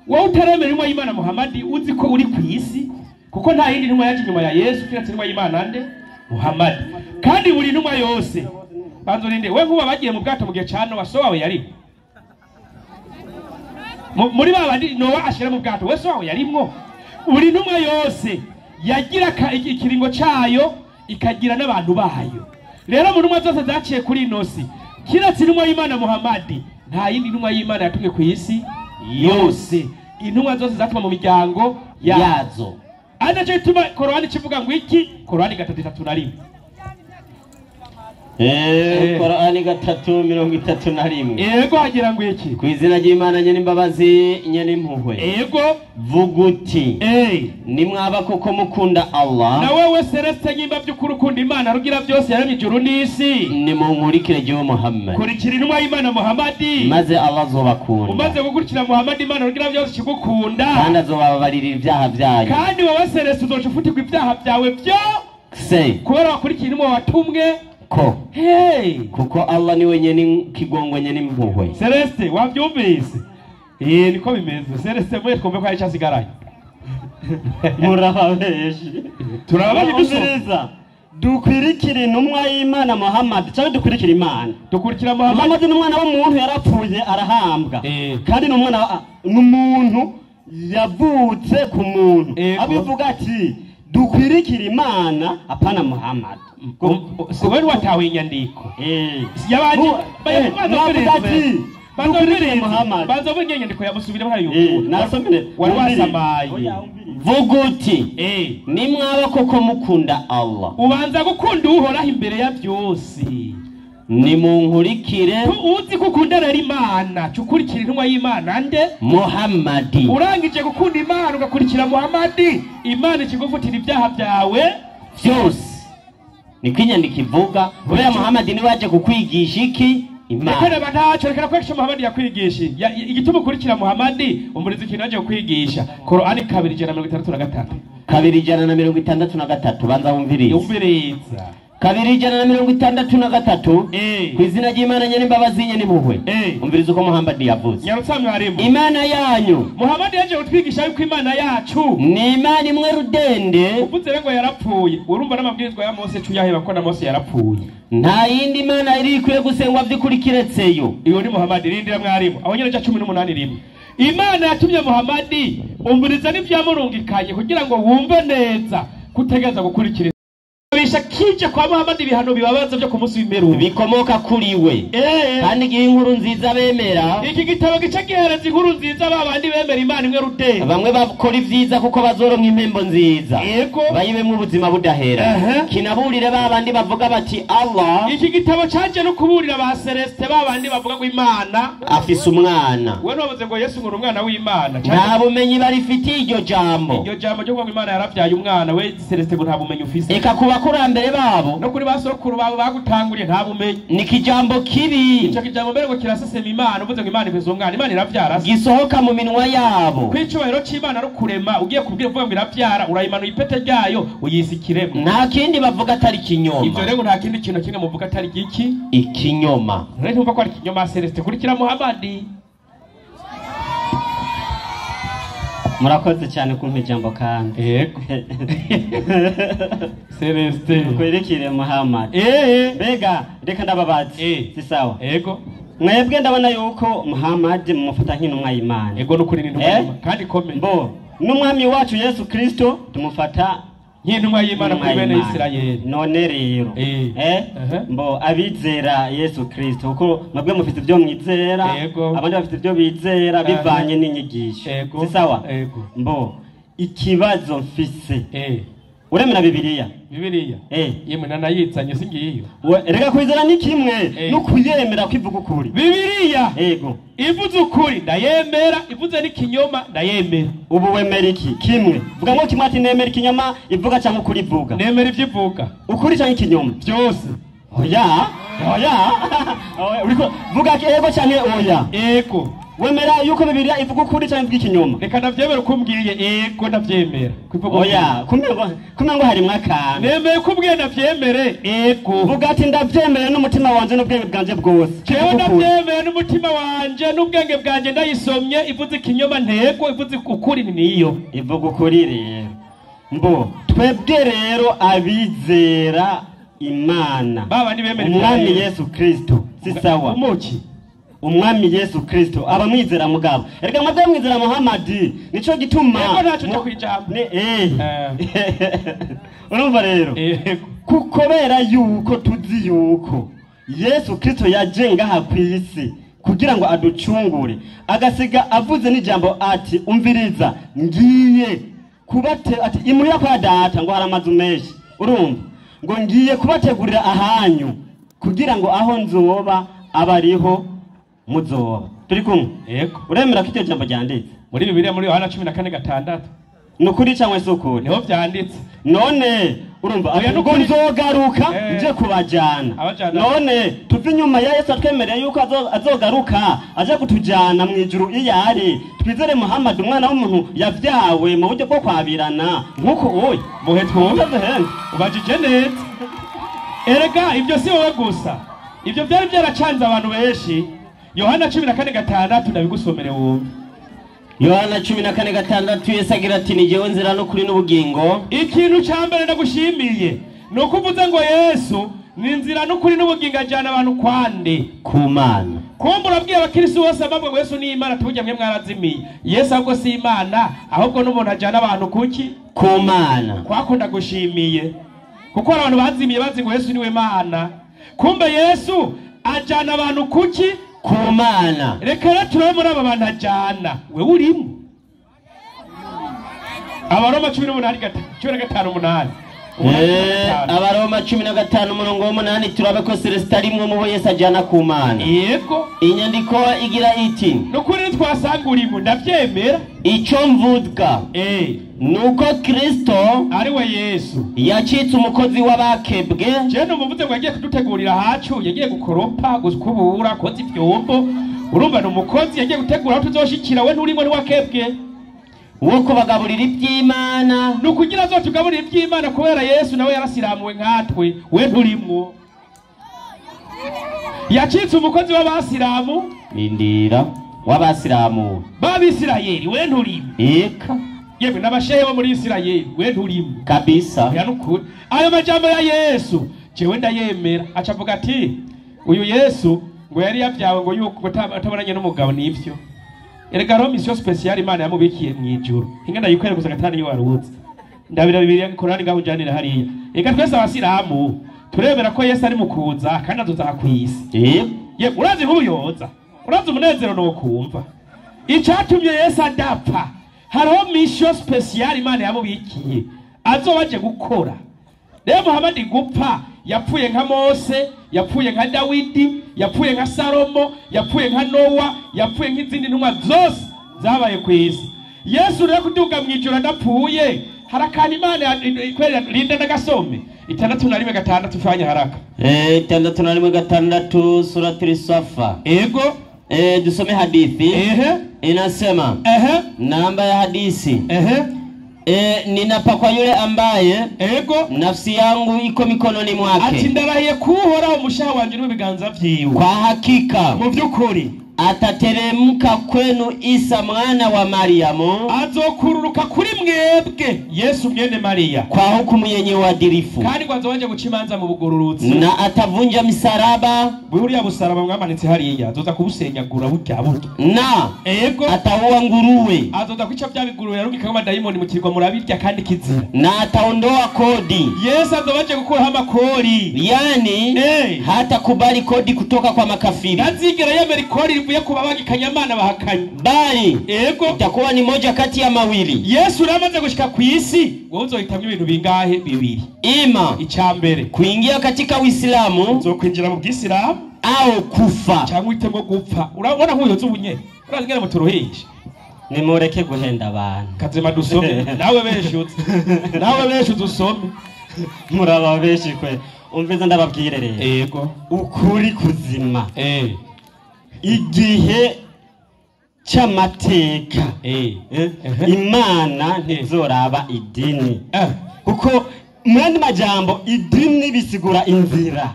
Wowe utaremera intumwa y'Imana Muhammad uzi ko uri ku isi kuko nta yindi ntumwa yaje inyuma ya Yesu kiretse intumwa y'Imana nde Muhammad. Kandi buri ntumwa yose banzo ninde we nkuba bagiye mu bwato mu gihe ca Nowa so wawe yari muri babandi Nowa ashira mu bwato we so wawe yarimwo. Buri ntumwa yose yagira ikiringo cayo ikagira n'abantu bayo. Rero mu ntumwa zose zaciye kuri ino si kiretse intumwa y'Imana Muhammad nta yindi ntumwa y'Imana yatumwe ku isi yose. Intumwa zose zatuma mu miryango yazo. Anacho ituma Korani kivuga ngo iki? Korani 3:31. Korani 3:31. Yego hagira ngo iki? Ku izina ry'Imana nyene imbabazi nyene impuhwe. Yego vuguti nimwaba koko mukunda Allah. Na wewe Celeste nyimba by'ukuri ukunda Imana rugira byose yaremye ijuru n'isi. Nimunkurikire jewe Muhammad. Kurikira intumwa y'Imana Muhammad. Maze Allah azobakunda. Umaze gukurikira Muhammad Imana rugira byose kigukunda. Kandi azobabarira ibyaha byanyu. Kandi wowe Celeste uzoca ufutirwa ibyaha byawe byo se. Kubera wakurikira intumwa watumwe ko. Hey! Kuko Allah niwe nyene kigongwe nyene impuhwe. Celeste wabyumvise? Niko bimeze. Celeste mwe twumve ko hari cyasigaranye. Murababeshi. Turababaje dusubiza. Dukwirikira intumwa y'Imana Muhammad cyangwa dukwirikira Imana? Dukurikira Muhammad. Muhammad ni umwana w'umuntu yarapfuye arahambwa. Kandi ni umwana n'umuntu yavutse ku muntu. Abivuga ati dukwirikira Imana apana Muhammad. Si wewe watawe inyandiko. Yabaje banza vuga inyandiko yamusubira muri ayo. Nasomire. Wari wasamaye. Vuguti nimwaba koko mukunda Allah. Ubanza gukunda Uhoraho imbere ya byose. Nimunkurikire. Uzi ko ukunda rero Imana, cukurikira intumwa y'Imana nde? Muhammad. Urangije gukunda Imana ugakurikira Muhammad, Imana ikigufutira ibyaha byawe byose. Niko inyandiko ivuga kubera Muhammad niwe waje kukwigisha iki? Imana. Reka ntaco reka kwigisha Muhammad yakwigisha. Igituma ukurikira Muhammad umuriza ikintu aje kukwigisha. Korani 263. 263 banza wumvirize. Wumviriza. 263 ku izina ry'Imana nyene imbabazi nyene impuhwe. Umviriza uko Muhammad yavuze. Nyarutsa mwarimu. Imana yanyu. Muhammad yaje kutwigisha yuko Imana yacu ni Imana imwe rudende. Uvuze ngo yarapfuye. Urumva n'amabwirizwa ya Mose cuyaheba ko na Mose yarapfuye. Nta yindi Imana iri ikwiye gusengwa vyikurikiretseyo. Iyo ni Muhammad rindira mwarimu. Aho nyene 18 rimwe. Imana yatumye Muhammad umviriza n'ivyamurungikanye kugira ngo wumve neza kutegeza gukurikira bisha kije kwa Muhammad ibihano bibabaza byo kumunsi w'imperuka bikomoka kuri we. Kandi gihe inkuru nziza bemera iki gitabo gice gihereza inkuru nziza babandi bemera Imana imwe rudende. Bamwe bakora ivyiza kuko bazoronka impembo nziza. Yego bayibemwe ubuzima budahera. Kinaburire babandi bavuga bati Allah. Iki gitabo caje no kuburira ba Celeste babandi bavuga ngo Imana afise umwana. We navuze ngo Yesu ngo umwana w'Imana. Nta bumenyi barifitiye iryo jambo. Iryo jambo ryo kuvuga Imana yaravyaye umwana we Celeste ngo nta bumenyi ufise. Eka kuba kurambere babo no kuri basokuru babo bagutanguriye nta bumenyi. Ni kijambo kibi. Ico kijambo mbere ngo kirasesema Imana uvuze ngo Imana ifise umwana Imana iravyara gisohoka mu minwa yabo. Kwicubahiro c'Imana no kurema ugiye kubwira uvuga ngo iravyara urayimanuye ipete ryayo uyisikiremo. Nta kindi bavuga atari kinyoma. Ivyo rero nta kindi kintu kimwe muvuga atari iki? Ikinyoma. Rero ntumva ko ari kinyoma Celeste kurikira Muhammad. Murakoze cyane kumpa ijambo kandi. Yego. Celeste. Kwerekire Muhammad. Mbega reka ndababaze. Si sawa. Yego. Mwebwe ndabona yuko Muhammad mumufata nk'intumwa y'Imana. Yego nukuri ni intumwa kandi komeye. Bo n'umwami wacu Yesu Kristo tumufata nk'intumwa y'Imana kuri bene Isirayeli. None rero mbo abizera Yesu Kristo kuko mwebwe mufite ibyo mwizera abandi bafite ibyo bizera bivanye n'inyigisho. Si sawa? Mbo ikibazo mfise Uremera Bibiliya? Bibiliya yemwe nanayitsanye singiyo. Rega kwizera ni kimwe no kuyemera kwivuga ukuri. Bibiliya yego ivuze ukuri ndayemera, ivuze n'ikinyoma ndayemera. Ubu wemera iki? Kimwe. Vuga ngo kimwe ati nemera ikinyoma ivuga cyangwa ukuri ivuga. Nemera ivyo ivuga. Ukuri cyangwa ikinyoma? Byose. Oya. Oya. Uriko vuga ego cyangwa oya? Ego. Wemera yuko Bibiliya ivuga ukuri cyangwa ivuga ikinyoma? Reka ndavyemera uko umbwiye. Ego ndavyemera. Oya, kumengo harimwo akantu. Nemeye ko umbwiye ndavyemere. Ego. Vuga ati ndavyemera n'umutima wanje n'ubwenge bwanje bwose. Jewe ndavyemera n'umutima wanje n'ubwenge bwanje, ndayisomye ivuze ikinyoma ntego, ivuze ukuri niyo. Ivuga ukuri rero. Mbo twebwe rero abizera Imana, baba ni bemera Umwami Yesu Kristo, si sawa? Umuki Umwami Yesu Kristo abamwizera mugabo. Erega mwebwe mwizera Muhammad, nico gituma yego ntaco cyo kwijambo. Urumva rero kukobera yuko tuzi yuko Yesu Kristo yaje ngaha kw'isi kugira ngo aducungure, agasiga avuze n'ijambo ati umviriza ngiye kubate, ati imuhira kwa data ngo hari amazu menshi. Urumva ngo ngiye kubategurira ahanyu kugira ngo aho nzoba abariho muzoba. Turi kumwe? Yego. Uremera ko iryo jambo ryanditse muri Bibiliya muri Yohana 14:6? Ni ukuri cyangwa se ukuri? Niho vyanditse. None urumva ngo nzogaruka nje kubajana. None tuve inyuma ya Yesu atwemereye yuko azogaruka aje kutujana mu ijuru iyo ari, twizere Muhammad umwana w'umuntu yavyawe mu buryo bwo kwabirana nkuko oya muhe twumve ubajije neza. Erega ibyo si wowe gusa, ibyo byari byaracanze abantu benshi. Yohana 14:6 ndabigusomere wumve. Yohana 14:6 Yesu agira ati ni jewe nzira n'ukuri n'ubugingo. Ikintu ca mbere ndagushimiye nuko uvuze ngo Yesu ni inzira n'ukuri n'ubugingo ajana abantu kwande ku Mana. Kumbe urabwiye abakristo bose bavuga ngo Yesu ni Imana, tubujya mwe mwarazimiye. Yesu ahubwo si Imana, ahubwo n'umuntu ajana abantu kuki? Ku Mana. Kwako ndagushimiye kuko abantu bazimiye bazi ngo Yesu niwe Mana. Kumbe Yesu ajana abantu kuki? Ku Mana. Reka rero turabe muri aba bantu ajana, wewe urimo. Abaroma 15:8. Abaroma 15:8 turabe ko Celestin arimwo mu bo Yesu ajana ku Mana. Yego. Inyandiko igira iti nukuri twasanga urimo ndavyemera. Ico mvuga nuko Kristo ari we Yesu yacitse umukozi w'abakebwe. Je numvuze ngo yagiye kudutegurira hacu, yagiye gukoropa, gukubura, koza ivyombo. Urumva ni umukozi yagiye gutegura aho tuzoshikira, we nturimo ni wakebwe. Wo kubagaburira iby'Imana. Nukugira zo tugaburira iby'Imana kubera Yesu nawe yarasiramuwe nkatwe, we nturimwo. Yacitse umukozi w'abasiramu. Lindira w'abasiramu b'Abisirayeli, we nturimo. Eka yemwe n'abashehe bo muri Isirayeli, we nturimo kabisa. Ya nukuri ayo majambo ya Yesu jewe ndayemera. Aca avuga ati uyu Yesu ngo yari yavyawe ngo yuko atabonanye n'umugabo nivyo. Erega ro mission speciale Imana yamubikiye mu ijuru. Ingana yikwere gusa gatanu iyo waruhutse. Ndabira Bibiliya Korani ngaho unjanira hariya. Eka twese abasiramu turebera ko Yesu ari mukuza kandi azoza kwisi. Ye urazi nk'ubuyoza. Urazi umunezero no kumva. Icatumye Yesu adapfa. Hariho mission speciale Imana yamubikiye. Azobaje gukora. Rero Muhammad gupfa yapfuye nka Mose, yapfuye nka Dawidi, yapfuye nka Salomo, yapfuye nka Nowa, yapfuye nk'izindi ntumwa zose zabaye ku isi. Yesu rero kuduga mu ijuru adapfuye, harakana Imana ikwera linda ndagasome. 61:6 fanya haraka. 61:6 Suratul Safa. Ego. Tusome hadithi. Inasema. Namba ya hadisi. Ninapa kwa yule ambaye ego nafsi yangu iko mikononi mwake. Ati ndarahiye kuhoraho umushaha wanje n'ibiganza vyiwe. Kwa hakika mu byukuri atateremka kwenu Isa mwana wa Mariamu, azokururuka kuri mwebwe Yesu mwene Maria, kwa hukumu yenye uadilifu, kandi ngo azoje guca imanza mu bugororotsi, na atavunja misaraba, buriya busaraba mwamanitse hariya azoza kubusenyagura burya burya, na ego ataua nguruwe, azoza kwica bya biguruwe yarungika amadayimoni mu kirwa murabirya kandi kizira, na ataondoa kodi. Yesu azobaje gukuraho amakori, yani hata kubali kodi kutoka kwa makafiri, ntazigera yemera ikori rivuye ku babagikanyamana bahakanye, bali ego itakuwa ni moja kati ya mawili. Yesu Rero amaze gushika ku isi, wowe uzohitamwo ibintu bingahe? Bibiri. Ima icya mbere kuingia katika Uislamu, uzokwinjira mu Bwisilamu au kufa, cyangwa uhitemo gupfa. Urabona nk'uyoza ubunye urazigera mu turuhinje. Nimureke guhenda abantu. Kazima dusome nawe beshutse, nawe beshutse usome. Muraba beshi kwe. Umviza ndababwire rero. Yego. Ukuri kuzima. Igihe cy'amateka Imana ntizoraba idini. Kuko mu yandi majambo idini bisigura inzira.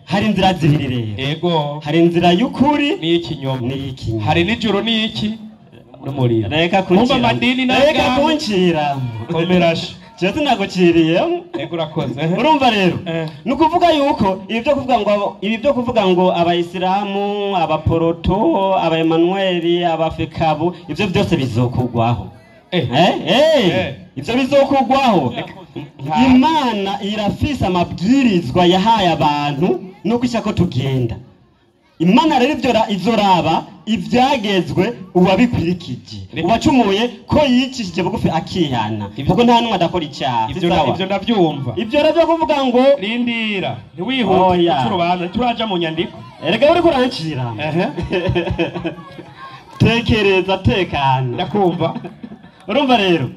Hari inzira zibiri rero. Yego. Hari inzira y'ukuri n'iyikinyoma. Hari n'ijuru n'iki n'umuriro. Reka kuncira. Reka kuncira. Komerashe. Jewe sinaguciriyemo. Ego urakoze. Urumva rero. Nukuvuga yuko ibi byo kuvuga ngo abayisilamu, abaporoto, abaemanueli, abafekabu, ivyo byose bizokugwaho. Ivyo bizokugwaho. Imana irafise amabwirizwa yahaye abantu nuko ishaka tugenda. Imana rero ivyo izoraba ivyagezwe uwabikwirikije, uwacumuye ko yicishije bugufi akihana, kuko nta numwe adakora icyaha. Ivyo ndavyumva. Ivyo rero byo kuvuga ngo rindira ntiwihute urubanza turaja mu nyandiko. Erega uri kurancira. Tekereza tekana. Ndakumva. Urumva rero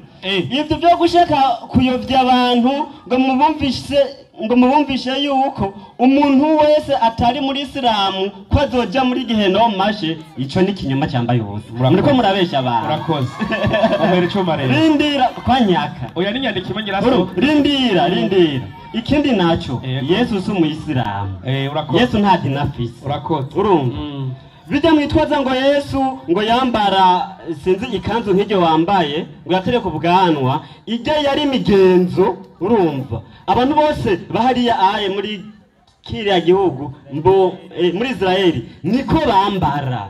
ivyo byo gushaka kuyovya abantu ngo mubumvishe yuko umuntu wese atari muri Islamu ko azoja muri gehenomashe, ico ni kinyoma cyambaye ubusa. Muriko murabesha abantu. Urakoze. Omera icuma rero. Rindira kwa nyaka. Oya n'inyandiko imwe ngira so. Rindira. Ikindi naco Yesu si umuyisilamu. Urakoze. Yesu nta dini afise. Urakoze. Urumva. Bijya mwitwaza ngo Yesu ngo yambara sinzi ikanzu nk'iryo wambaye ngo yatereke ubwanwa, ijya yari imigenzo. Urumva abantu bose bahariya aye muri kiriya gihugu mbo muri Israeli niko bambara.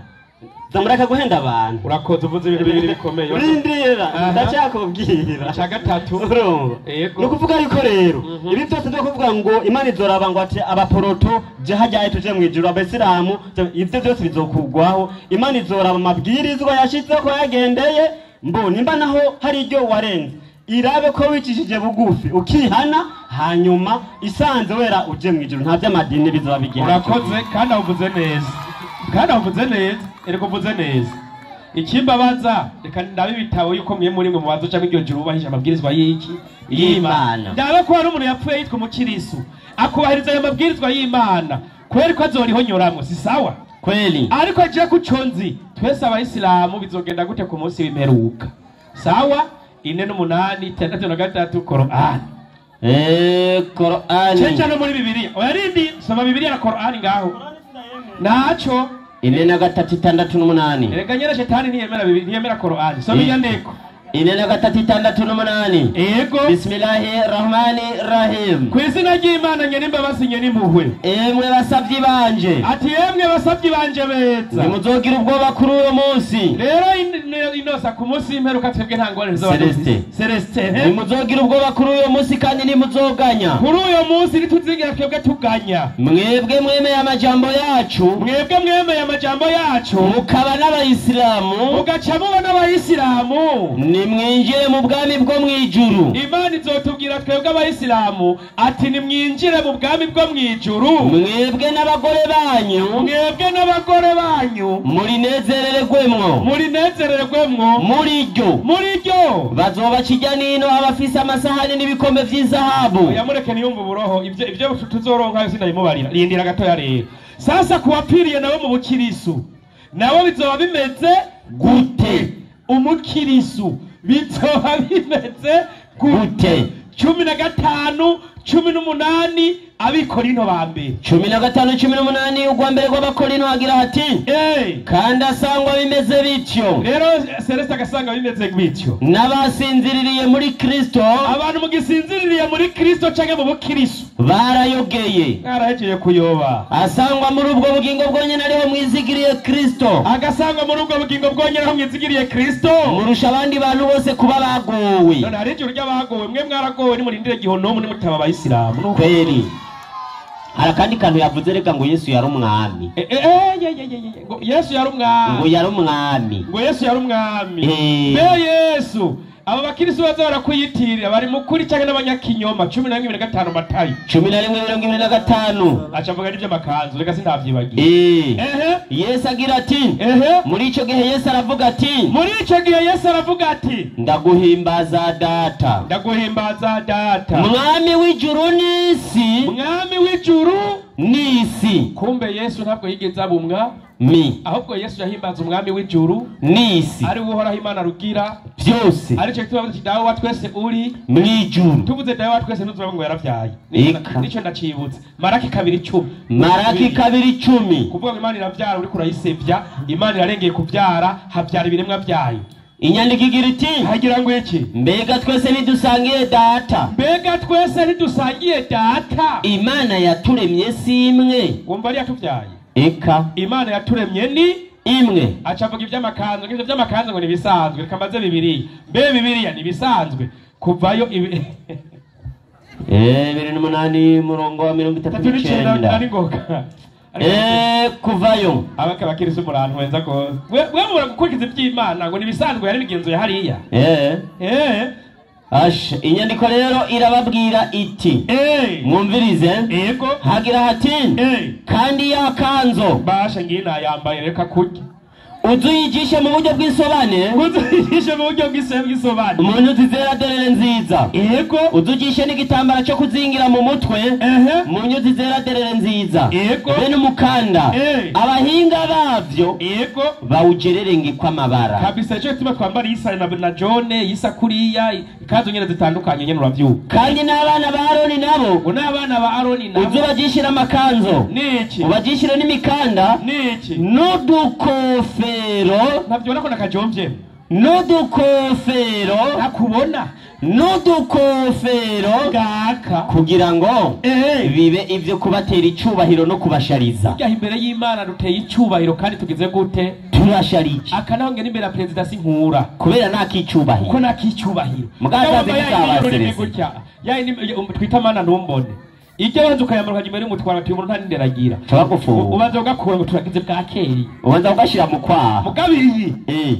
Zamuraka guhenda abantu. Urakoze, uvuze ibintu bibiri bikomeye. Rindira ndacyakubwira. Icya gatatu. Urumva. Yego. Nukuvuga yuko rero ibi byose byo kuvuga ngo Imana izoraba ngo ati abaporoto je hajyaye tuje mu ijuru, abayisilamu, ivyo byose bizokugwaho. Imana izoraba amabwirizwa yashitse ko yagendeye, mbo nimba naho hari iryo warenze irabe ko wicishije bugufi ukihana, hanyuma isanze wera uje mu ijuru. Nta by'amadini bizoba bigihari. Urakoze kandi uvuze neza. Kandi uvuze neza, eriko uvuze neza. Ikimbabaza reka ndabe ibitabo yuko mwe muri mwe mubazo cyangwa iryo juru ubahisha amabwirizwa y'iki y'Imana. Ndabe ko hari umuntu yapfuye yitwa umukirisu akubahiriza ayo mabwirizwa y'Imana, kweri ko azorihonyoramwo, si sawa kweli? Ariko je kuconzi twese abayisilamu bizogenda gute ku munsi w'imperuka? Sawa 4 8 6 3 Qur'an. Qur'an. Chenja no muri Bibiliya. Oya rindi soma Bibiliya na Qur'an ngaho. Naco 4 3 6 8. Erega nyene shetani ntiyemera Bibiliya, ntiyemera Qur'an. Soma inyandiko. 4 3 6 8. Yego. Bismillahir Rahmanir Rahim. Ku izina ry'Imana nyene imbabazi nyene impuhwe. Emwe basavyi banje. Ati emwe basavyi banje beza. Nimuzogira ubwoba kuri uwo munsi. Rero inosa ku munsi w'imperuka twebwe nta ngorane zoba dufise. Celestin. Nimuzogira ubwoba kuri uwo munsi kandi nimuzoganya. Kuri uyo munsi ntituzigira twebwe tuganya. Mwebwe mwemeye amajambo yacu. Mwebwe mwemeye amajambo yacu. Mukaba n'abayisilamu. Mugaca muba n'abayisilamu. Nimwinjire mu bwami bwo mwijuru. Imana izotubwira twebwe abayisilamu ati nimwinjire mu bwami bwo mwijuru. Mwebwe n'abagore banyu. Mwebwe n'abagore banyu. Murinezererwemwo. Murinezererwemwo. Muri ryo. Muri ryo. Bazoba kijya nino abafise amasahani n'ibikombe vy'izahabu. Oya mureke niyumva uburoho ivyo tuzoronka sinabimubarira. Rindira gatoya rero. Sasa kuwapfiriye nabo mu bukirisu nabo bizoba bimeze gute? Umukirisu bizoba bimeze gute? 15 18 abikorino ba mbere. 15 18 ugwa mbere rw'abakorino hagira hati kandi asangwa bimeze bityo. Rero Celeste agasanga bimeze bityo. N'abasinziririye muri Kristo, abantu mugisinziririye muri Kristo canke mu bukirisu barayogeye, barahejeye kuyoba. Asangwa muri ubwo bugingo bwonyene ariho mwizigiriye Kristo. Agasangwa muri ubwo bugingo bwonyene ariho mwizigiriye Kristo. Murusha abandi bantu bose kuba bagowe. None hari ijuru ry'abagowe, mwe mwaragowe nimurindire gihonomu nimutaba abayisilamu. Kweli. Hari akandi kantu yavuze reka ngo Yesu yari umwami. Ngo Yesu yari umwami. Ngo yari umwami. Ngo Yesu yari umwami. Be Yesu Abo bakristo baza barakwiyitirira bari mu kuri cyangwa n'abanyakinyoma. 11:25 Matayo 11:25. Aca avuga n'iby'amakanzu, reka sintavyibagiye. Yesu agira ati, muri ico gihe Yesu aravuga ati, muri ico gihe Yesu aravuga ati, ndaguhimbaza data, ndaguhimbaza data, mwami w'ijuru n'isi, mwami w'ijuru n'isi. Kumbe Yesu ntabwo yigeze abumwa mi, ahubwo Yesu yahimbaza umwami w'ijuru n'isi, ari uhoraho Imana rugira byose, ari cyo tubavuze ati dawe wa twese uri mwijuru. Tuvuze dawe wa twese ntuzuba ngo yaravyaye. Nico ndacibutse. Maraki 2:10. Maraki 2:10. Kuvuga ngo Imana iravyara uri kurayisevya, Imana irarengeye kuvyara, havyara ibiremwa vyayo. Inyandiko igira iti, hagira ngo iki? Mbega twese ntidusangiye data, mbega twese ntidusangiye data, Imana yaturemye si imwe. Wumva ari yatuvyaye? Eka. Imana yaturemye ni imwe. Aca avuga iby'amakanzu, ngivyo by'amakanzu ngo nibisanzwe. Reka mbaze Bibiliya. Mbe Bibiliya nibisanzwe kuvayo ibi 28 murongo wa 39 ari ngoka. Kuvayo abaka bakirisu murantu wenza ko we mubura gukurikiza iby'Imana ngo nibisanzwe, yari imigenzo ya hariya. Ash, inyandiko rero irababwira iti, mwumvirize. Yego. Hagira hati, kandi ya kanzo basha ngina yambaye reka kurya, uzuyigishe mu buryo bw'isobane, uzuyigishe mu buryo bw'isobane, mu nyuzi zera derere nziza. Yego. Uzugishe n'igitambara cyo kuzingira mu mutwe, mu nyuzi zera derere nziza. Yego. Be n'umukanda. Abahinga bavyo, yego, bawugererenge kw'amabara. Kabisa cyo tuba twambara isa na John, isa kuriya, ikazo nyene zitandukanye nyene uravyuka. Kandi n'abana ba Aroni nabo, n'abana ba Aroni nabo uzubagishira amakanzo. Niki? Ubagishire n'imikanda. Niki? N'udukofero. Ntabyo ko nakajomvye. N'udukofero. Nakubona. N'udukofero gaka, kugira ngo bibe ivyo kubatera icubahiro no kubashariza. Burya imbere y'Imana duteye icubahiro kandi tugize gute? Turasharije. Aka naho ngene imbere ya perezida sinkura, kubera nakicubahiro. Kuko nakicubahiro. Mugaza bizabaserese. Yayi twita mana ntumbone. Ijya banza ukayambara imbere y'umutwara ati umuntu nta nderagira. Ubanza ugakura ngo turagize bwakeri. Ubanza ugashira mu kwaha. Mugabiyi.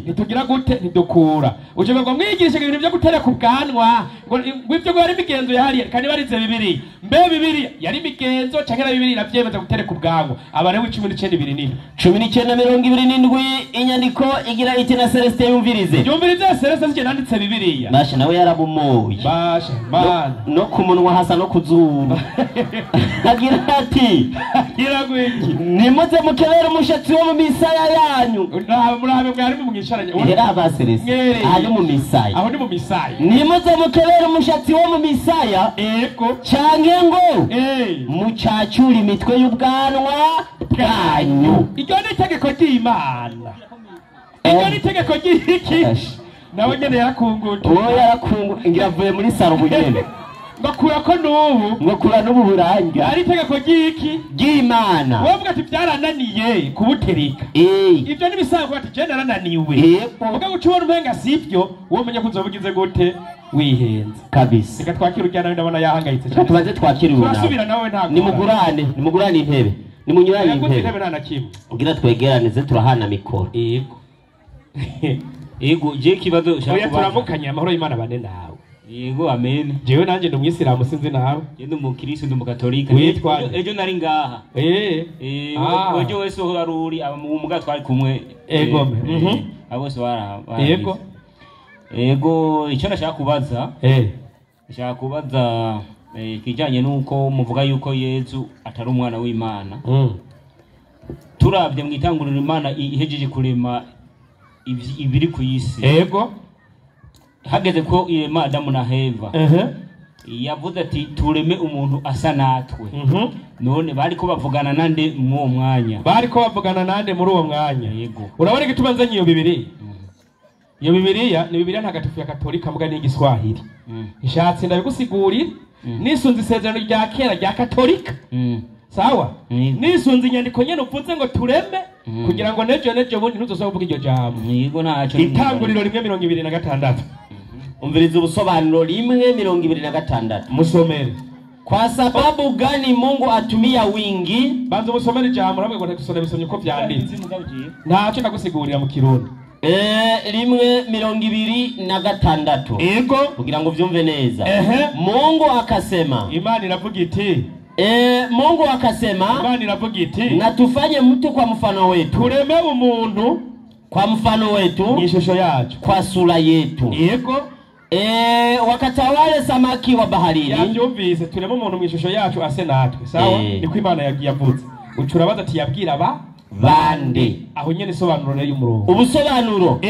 Ntitugira gute ntidukura. Uje ngo mwigishe ibintu byo gutereka ubwanwa, ngo ivyo ngo yari imigenzo yahariye kandi barize Bibiliya. Mbe Bibiliya yari imigenzo canke na Bibiliya iravyemeza gutereka ubwanwa. Abalewi 19:27. 19:27 inyandiko igira iti na Celestin yumvirize. Yumvirize Celestin sije nanditse Bibiliya. Basha nawe yarabumoye. Basha man. No kumunwa hasa no kuzuru. Agira ati, nimuze mukebera umushatsi wo mu misaya yanyu. Murabe mwari mumwisharanye. Era abaserese ari mu misaya. Aho ni mu misaya. Nimuze mukebera umushatsi wo mu misaya. Yego. Canke ngo mucacura imitwe y'ubwanwa bwanyu. Iryo ni itegeko ry'Imana. Iryo ni itegeko ry'iki? Nawe nyene yarakunguye. Uwo yarakunguye ngira avuye muri saro bunyene. Ngakura ko nubu, ngakura nubu buranga. Ari itegeko ry'iki? Ry'Imana. Wovuga ati byarananiye kubutereka. Ibyo nibisanzwe ati je narananiwe. Uvuga ngo ucubona umenga sivyo, wowe umenye ko uzobugize gute wihenze. Kabisa. Reka twakire urya nawe ndabona yahangayitse cyane. Tubanze twakire uyu nawe. Turasubira nawe ntago. Nimugurane, nimugurane intebe. Nimunyuranye intebe. Intebe nta na kimwe. Ugira twegeranize turahana mikoro. Yego. Yego, je kibazo shaka. Oya turamukanye amahoro y'Imana bane nawe. Yego, amen. Jewe nanje ndi umwisilamu sinzi nawe. Je ndi umukristo ndi umukatolika. Witwa ejo nari ngaha. Ejo wese wari uri umuga twari kumwe. Ego. Abo bose bara. Yego. Yego, icyo nashaka kubaza. Nashaka kubaza kijanye nuko muvuga yuko Yezu atari umwana w'Imana. Turavye mwitangurira Imana ihejeje kurema ibiri ku isi. Yego. Hageze ko irema Adamu na Eva. Yavuze ati tureme umuntu asa natwe. None bariko bavugana nande mu mwanya? Bariko bavugana nande muri uwo mwanya? Yego. Urabona igituma nzanye iyo Bibiliya? Iyo Bibiliya ni Bibiliya ntagatifu ya Katolika muga n'igiswahili. Ishatse ndabigusigurira. Nisunze isezerano rya kera rya Katolika. Sawa? Nisunze inyandiko nyene uvuze ngo tureme kugira ngo nejo nejo bundi ntuzosaba kuvuga iryo jambo. Yego ntaco. Itanguriro 1:26. Umviriza ubusobanuro 1:26. Musomere. Kwa sababu gani Mungu atumia wingi? Banza musomere ijambo namwe ngo ntakusomera bisomye ko vyanditse. Ntaco ndagusigurira mu Kirundi. 1:26. Yego. Kugira ngo vyumve neza. Mungu akasema. Imana iravuga iti Mungu akasema, Imana iravuga iti na tufanye mtu kwa mfano wetu. Tureme umuntu kwa mfano wetu, ishusho yacu, kwa sura yetu. Yego. Wakatawale samaki wa baharini. Yabyumvise, tureme umuntu mu ishusho yacu ase natwe. Sawa? Niko Imana yavuze. Ucurabaza ati yabwira ba bande. Aho nyene isobanuro y'umurongo. Ubusobanuro.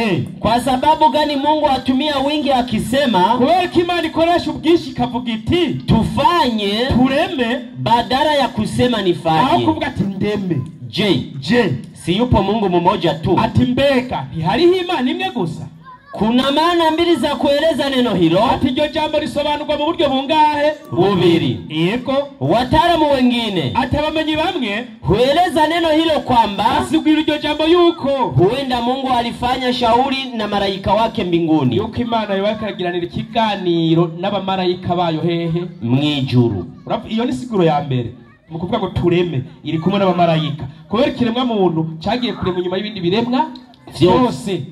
Kwa sababu gani Mungu atumia wingi akisema, kubera ko Imana ikoresha ubwinshi ikavuga iti tufanye, tureme, badala ya kusema nifanye. Aho kuvuga ati ndeme. Je, si yupo Mungu mmoja tu? Ati mbega ntihariho Imana imwe gusa? Kuna maana mbili za kueleza neno hilo. Ati iryo jambo risobanurwa mu buryo bungahe? Bubiri. Yego. Wataalamu wengine, ati abamenyi bamwe, hueleza neno hilo kwamba asigura iryo jambo yuko huenda Mungu alifanya shauri na malaika wake mbinguni, yuko Imana yobakragiranira ikiganiro n'abamarayika bayo hehe? Mwijuru. Iyo ni siguro ya mbere mu kuvuga ngo tureme iri kumwe n'abamarayika, kubera ikiremwa muntu cagiye kuremwa nyuma y'ibindi biremwa vyose.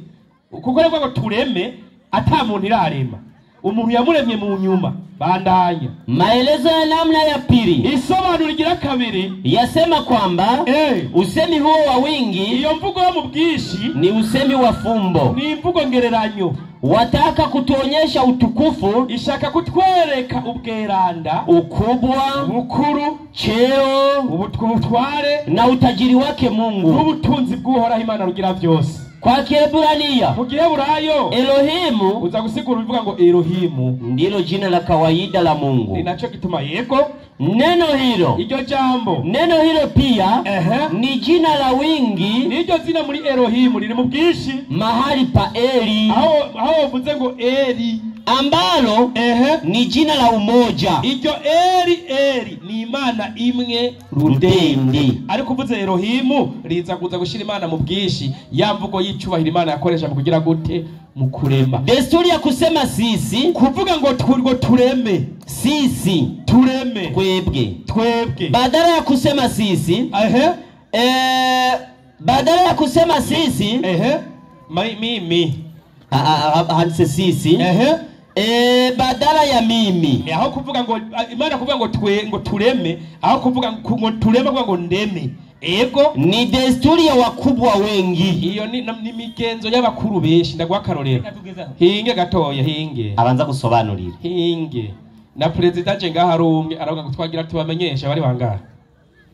Kuko rero ngo tureme ata muntu irarema, umuntu yamuremye mu nyuma. Bandanya. Maelezo ya namna ya pili, isobanuro igira kabiri, yasema kwamba usemi huo wa wingi, iyo mvugo yo mu bwinshi, ni usemi wa fumbo, ni imvugo ngereranyo. Wataka kutuonyesha utukufu, ishaka kutwereka ubweranda, ukubwa, ubukuru, cheo, ubutware na utajiri wake Mungu, n'ubutunzi bw'Uhoraho Imana rugira vyose. Kwa Kiebrania, mu Giheburayo, Elohimu, uza gusigura ubivuga ngo Elohimu ndilo jina la kawaida la Mungu. Ninacho gituma yego neno hilo, iryo jambo, neno hilo pia ni jina la wingi, niryo zina muri Elohimu riri mu bwinshi, mahali pa Eli, aho uvuze ngo Eli, ambalo ni jina la umoja. Iryo Eli Eli ni Imana imwe rudende. Ariko uvuze Elohimu riza kuza gushira Imana mu bwinshi, ya mvugo y'icubahiro Imana yakoresha mu kugira gute? Mu kurema. Desturi ya kusema sisi, kuvuga ngo tureme, sisi tureme, twebwe, badala ya kusema sisi, badala ya kusema sisi, mimi handitse sisi, badala ya mimi. Aho kuvuga ngo Imana kuvuga ngo twe ngo tureme, aho kuvuga ngo tureme kuvuga ngo ndeme. Ego ni desturi ya wakubwa wengi. Iyo ni migenzo y'abakuru benshi. Ndaguha akarorero. Hinge gatoya, hinge. Abanza gusobanurira. Hinge. Na president je ngaha rumwe aravuga ngo twagira tubamenyesha bari bangaha.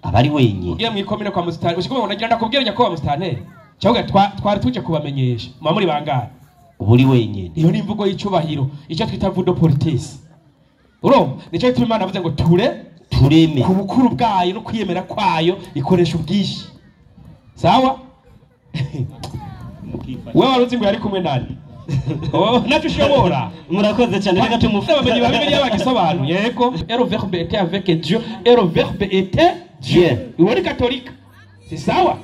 Abari wenye. Ugiye mu ikomine kwa Mustari, ushikoma ngo nagira ndakubwira nyako wa Mustari. Cyangwa twari tuje kubamenyesha. Muba muri bangaha. Uburi wenyine. Iyo ni imvugo y'icubahiro, icyo twita vudo politics. Urumva? Nico gituma Imana avuze ngo tureme ku bukuru bwayo no kwiyemera kwayo ikoresha ubwinshi. Sawa? Wewe waruzi ngo yari kumwe nande? Oh, nacho ushobora. Murakoze cyane, reka tumufate. Abamenyi ba Bibiliya bagisobanuye. Yego, et le verbe était avec Dieu, et le verbe était Dieu. Iyo ni katolika. Si sawa?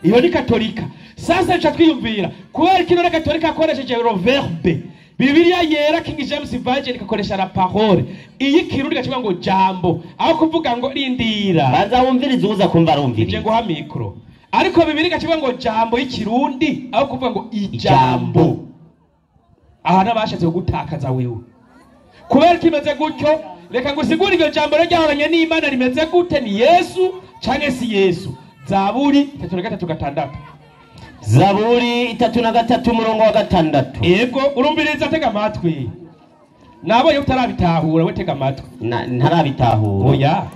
Iyo ni katolika. Sasa nca twiyumvira kubera kino katolika akoresheje le verbe, Bibiliya yera King James Version ikakoresha la parole, iyi kirundi gacivuga ngo jambo, aho kuvuga ngo rindira. Banza wumvirize uza kumva arumviriza. Nje nguha micro. Ariko Bibiliya gacivuga ngo jambo y'ikirundi, aho kuvuga ngo ijambo. Aha nabashatse gutakaza wewe. Kubera kimeze gutyo, reka ngusigure iryo jambo ryahoranye n'Imana rimeze gute, ni Yesu canke si Yesu. Zaburi 33:6. Zaburi 33 umurongo wa 6. Yego, urumviriza, tega amatwi. Nabo yo utarabitahura, we tega amatwi. Ntarabitahura. Oya.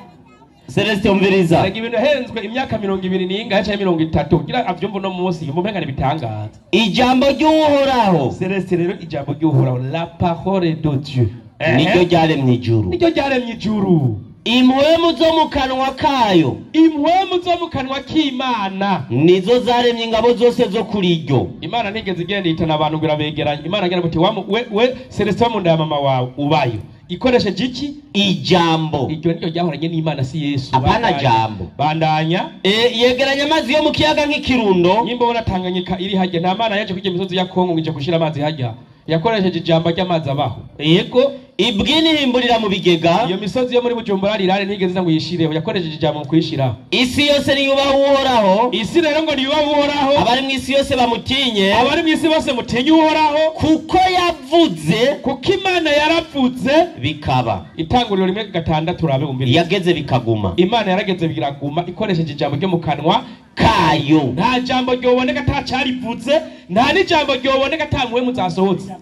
Celeste umviriza. Rega ibintu henzwe imyaka 20 n'ingahe canke 30 kugira avyumva no munsi yumva umenga nibitangaza. Ijambo ry'Uhoraho. Celeste rero ijambo ry'Uhoraho, la parole de Dieu. Niryo ryaremye ijuru. Niryo ryaremye ijuru. Impwemu zo mu kanwa kayo, impwemu zo mu kanwa k'Imana nizo zaremye ingabo zose zo kuri iryo. Imana ntigeze igenda ihitana abantu ngo irabegeranye. Imana agira ngo we Celeste mu nda ya mama wawe ubayo ikoresheje iki? Ijambo. Iryo niryo ryahoranye n'Imana, si Yesu. Apana jambo. Bandanya. Yegeranya amazi yo mu kiyaga nk'ikirundo. Nyimbo ubona Tanganyika iri hajya, nta mana yaje kujya imisozi ya Kongo ngo ije gushira amazi hajya. Yakoresheje ijambo ry'amazi abaho. Yego. Ibwinihimburira mu bigega. Iyo misozi yo muri Bujumbura rirare ntigeze ngo yishireho, yakoresheje ijambo mu kuyishiraho. Isi yose niyubaha Uhoraho. Isi rero ngo niyubaha Uhoraho. Abari mu isi yose bamutinye. Abari mu isi bose mutinye Uhoraho. Kuko yavuze, kuko Imana yaravuze bikaba. Itanguriro 1:6 urabe umvirize. Yageze bikaguma. Imana yarageze biraguma ikoresheje ijambo ryo mu kanwa kayo. Nta jambo ryoboneka atacarivuze, nta n'ijambo ryoboneka atamuwe muzasohotse.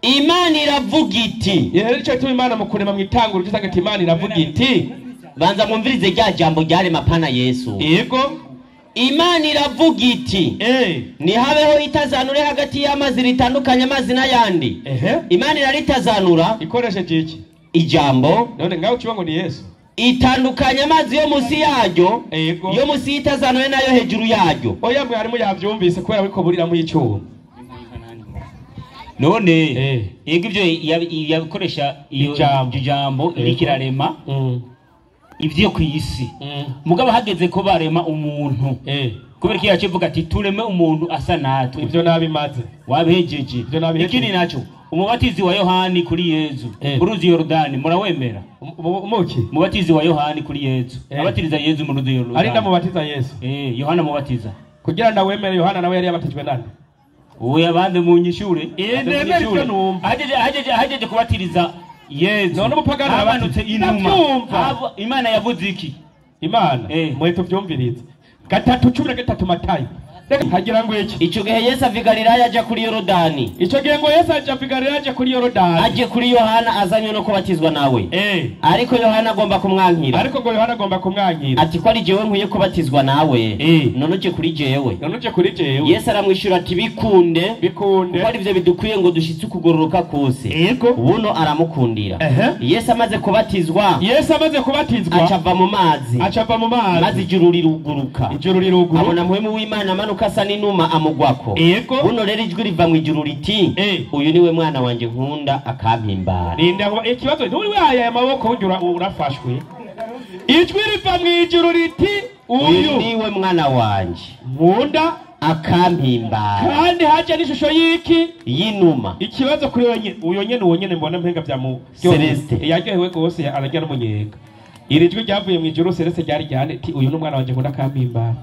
Imana iravuga iti. Rero icyo gituma Imana mu kurema mu itanguriro cyangwa ati Imana iravuga iti. Banza mwumvirize rya jambo ryarema pana Yesu. Yego. Imana iravuga iti. Nihabeho itazanure hagati y'amazi ritandukanye amazi n'ayandi. Imana iraritazanura ikoresheje iki? Ijambo. None ngaho ukiba ngo ni Yesu. Itandukanya amazi yo musi yaryo, yo musi y'itazanure nayo hejuru yaryo. Oya mwarimu yavyumvise kubera ariko buriramo icyuma. None yego ibyo yakoresha iyo ijambo irikirarema ivyo ku isi. Mugabo hageze ko barema umuntu. Kubera ko yacivuga ati tureme umuntu asa natwe. Ivyo nabimaze. Wabihejeje. Ikindi naco umubatizi wa Yohani kuri Yezu uruzi Yorodani murawemera? Umuki? Umubatizi wa Yohani kuri Yezu. Abatiriza Yezu mu ruzi Yorodani. Ari ndamubatiza Yesu. Yohana mubatiza. Kugira ndawemere Yohana nawe yari yabatijwe nande? Uwe abande mu nyishure. Ajeje kubatiriza Yezu. None umupagani abanutse inuma. Imana yavuze iki? Imana mweto byumvirize. 3:13 Matayo. Hagira ngo iki? Ico gihe Yesu ava i Galilaya aja kuri Yorodani. Ico gihe ngo Yesu aja i Galilaya aje kuri Yorodani. Aje kuri Yohana azanywe no kubatizwa nawe. Ariko Yohana agomba kumwankira. Ariko ngo Yohana agomba kumwankira. Ati ko ari jewe nkwiye kubatizwa nawe. None uje kuri jewe. None uje kuri jewe. Yesu aramwishura ati bikunde. Bikunde. Kuko ari ivyo bidukwiye ngo dushitse ukugororoka kose. Yego. Buno aramukundira. Yesu amaze kubatizwa. Yesu amaze kubatizwa. Acava mu mazi. Acava mu mazi. Maze ijuru riruguruka. Ijuru riruguruka. Abona muhemu w'Imana amanuka asa n'inuma amugwako. Yego. Buno rero ijwi riva mu ijuru riti uyu niwe mwana wanje nkunda akampimbara. Rinda ikibazo nturi waya amaboko ujura urafashwe. Ijwi riva mu ijuru riti uyu niwe mwana wanje nkunda akampimbara. Kandi haje n'ishusho y'iki? Y'inuma. Ikibazo kuri wewe uyo nyene uwo nyene mbona mpenga vya mu Celeste. Yaryohewe gose ararya n'umunyenga. Iri jwi ryavuye mu ijuru Celeste ryari ryane ati uyu n'umwana wanje nkunda akampimbara.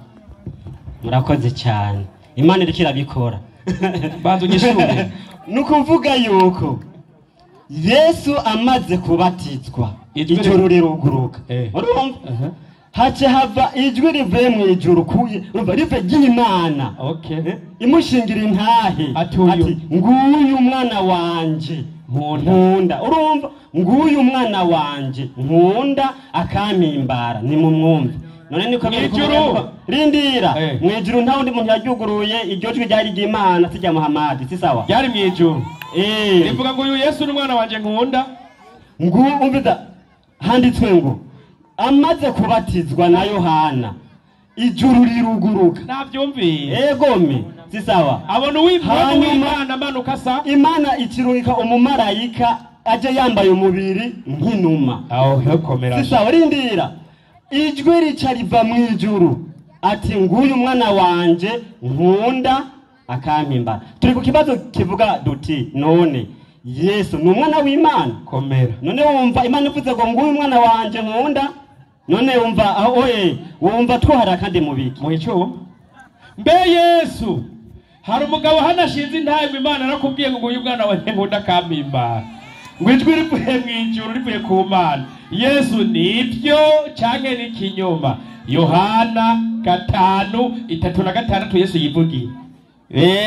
Murakoze cyane. Imana iriko irabikora. Banza unyishure. Nukuvuga yuko Yesu amaze kubatizwa ijuru riruguruka. Urumva? Hace hava ijwi rivuye mu ijuru kuye, urumva rive ry'Imana. Imushingira intahe. Ati nguyu mwana wanje nkunda. Urumva? Nguyu mwana wanje nkunda akampimbara. Ni mumwumve. None niko ijuru rindira mu ijuru nta wundi muntu yaryuguruye iryo jwi ryari ry'Imana sijya Muhammad si sawa ryari mu ijuru. Rivuga ngo uyu Yesu n'umwana wanje nkunda. Umviza handitswe ngo amaze kubatizwa na Yohana ijuru riruguruka. Navyumviye. Egome si sawa. Abona uw'Imana amanuka sa Imana ikirungika umumarayika aje yambaye umubiri nk'inuma. Aho hekomera. Si sawa rindira. Ijwi rica riva mu ijuru ati nguyu mwana wanje nkunda akampimbara. Turi ku kibazo kivuga duti none Yesu ni umwana w'Imana. Komera. None wumva Imana ivuze ngo nguyu mwana wanje nkunda, none wumva aho oye wumva twohara kandi mubiki mu ico. Mbe Yesu hari umugabo hanashinze intahe Imana arakubwiye ngo nguyu mwana wanje nkunda akampimbara. Ngo ijwi rivuye mu ijuru rivuye ku Mana. Yesu nibyo canke ni kinyoma? Yohana 5:36 Yesu yivugiye.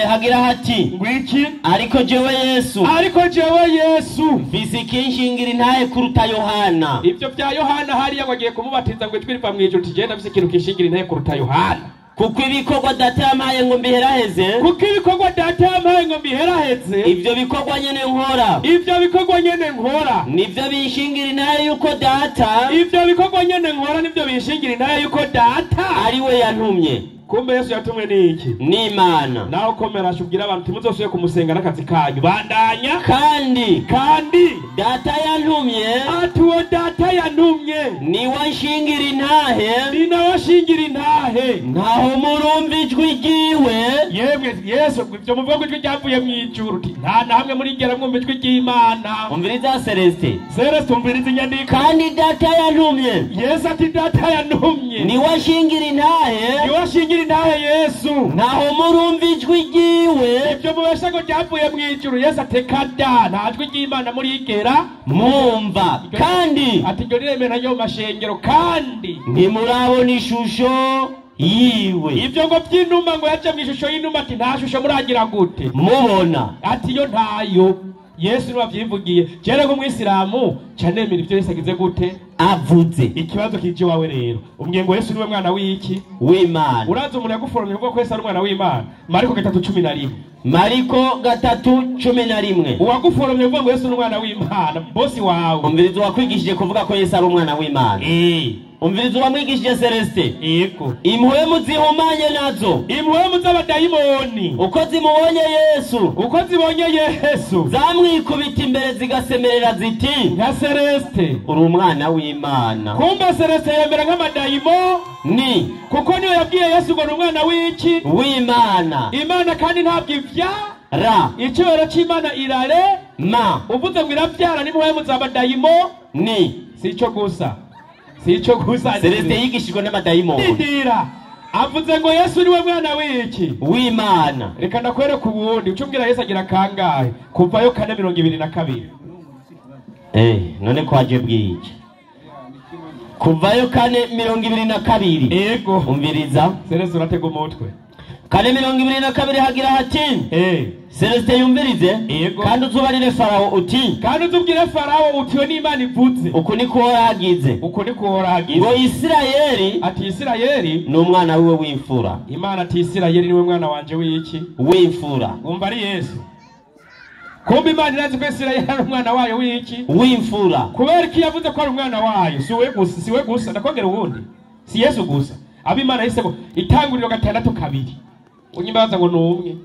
Hagira hati ngwiki ariko jewe Yesu, ariko jewe Yesu mfise ikinshingira intahe kuruta Yohana. Ivyo vya Yohana hariya ngo agiye kumubatiza ngo ijwi riva mu ijuru ati jewe ndafise ikintu kinshingira intahe kuruta Yohana. Kuko ibikorwa data yampaye ngo mbiheraheze. Kuko ibikorwa data yampaye ngo mbiheraheze. Ivyo bikorwa nyene nkora. Ivyo bikorwa nyene nkora. Nivyo binshingira intahe yuko data. Ivyo bikorwa nyene nkora nivyo binshingira intahe yuko data ari we yantumye. Kumbe Yesu yatumwe n'iki? N'Imana. Naho komera ashubwira abantu timuzosubire kumusenga n'akazi kanyu. Bandanya. Kandi data yantumye, ati uwo data yantumye niwe anshingira intahe, ni nawe ashingira intahe, ntaho murumva ijwi ryiwe. Yemwe Yesu ibyo muvuga ko ijwi ryavuye mu ijuru, nta na hamwe murigera mwumva ijwi ry'Imana. Umviriza Celestin. Celestin umviriza inyandiko. Kandi data yantumye, Yesu ati data yantumye niwe ashingira intahe, niwe ashingira intahe Yesu, ntaho murumva ijwi ryiwe. Ibyo mubesha ngo ryavuye mu ijuru, Yesu ateka da, nta jwi ry'Imana murigera mwumva. Kandi ati iryo riremera ryo mu mashengero, kandi ntimurabona ishusho yiwe. Ibyo ngo by'inuma ngo yaje mu ishusho y'inuma, ati nta shusho muragira gute mubona, ati yo ntayo. Yesu niwe wavyivugiye. Jere nk'umwisilamu canemera ivyo Yesu agize gute avuze. Ikibazo kije wawe rero, umbwiye ngo Yesu niwe mwana w'iki? W'Imana. Urazi umuntu yaguforomye kuvuga ko Yesu ari umwana w'Imana? Mariko 3:11. Mariko 3:11. Uwaguforomye kuvuga ngo Yesu ni umwana w'Imana, bosi wawe. Umviriza uwakwigishije kuvuga ko Yesu ari umwana w'Imana. Umviriza uwamwigishije Celestin. Yego. Impwemu zihumanye nazo, impwemu z'abadayimoni, uko zimubonye Yesu, uko zibonye Yesu, zamwikubita imbere zigasemerera ziti, nka Celestin uri umwana w'Imana. Kumbe Celestin yemera nk'amadayimo ni kuko niyo yabwiye Yesu ngo ni umwana w'iki? W'Imana. Imana kandi ntabwo ivyara, icyubahiro cy'Imana irare ma, uvuze ngo iravyara n'impwemu z'abadayimo ni. Sico gusa, sico gusa. Celestin yigishijwe n'amadayimoni. Ndindira. Avuze ngo Yesu niwe mwana w'iki? W'Imana. Reka ndakwereka ubundi ucumbwira Yesu agira kangahe? Kuvayo 4:22. None kwaje bwije. Kuvayo 4:22. Yego. Umviriza. Celestin uratega umutwe. 4:22 hagira hati, Celestin yumvirize. Yego. Kandi uzubarire Farawo uti, kandi uzubwire Farawo uti yo n'Imana ivuze. Uku niko uhoragize. Uku niko uhoragize. Ngo Isirayeli, ati Isirayeli ni umwana wiwe w'imfura. Imana ati Isirayeli niwe mwana wanje w'iki? W'imfura. Umva ari Yesu. Kumbe Imana irazi ko Isirayeli ari umwana wayo w'iki? W'imfura. Kubera ko yavuze ko ari umwana wayo, si we gusa, si we gusa, ndakongera ubundi. Si Yesu gusa. Abimana yahisemo itanguriro 6:2. Unyimbaza ngo numwe.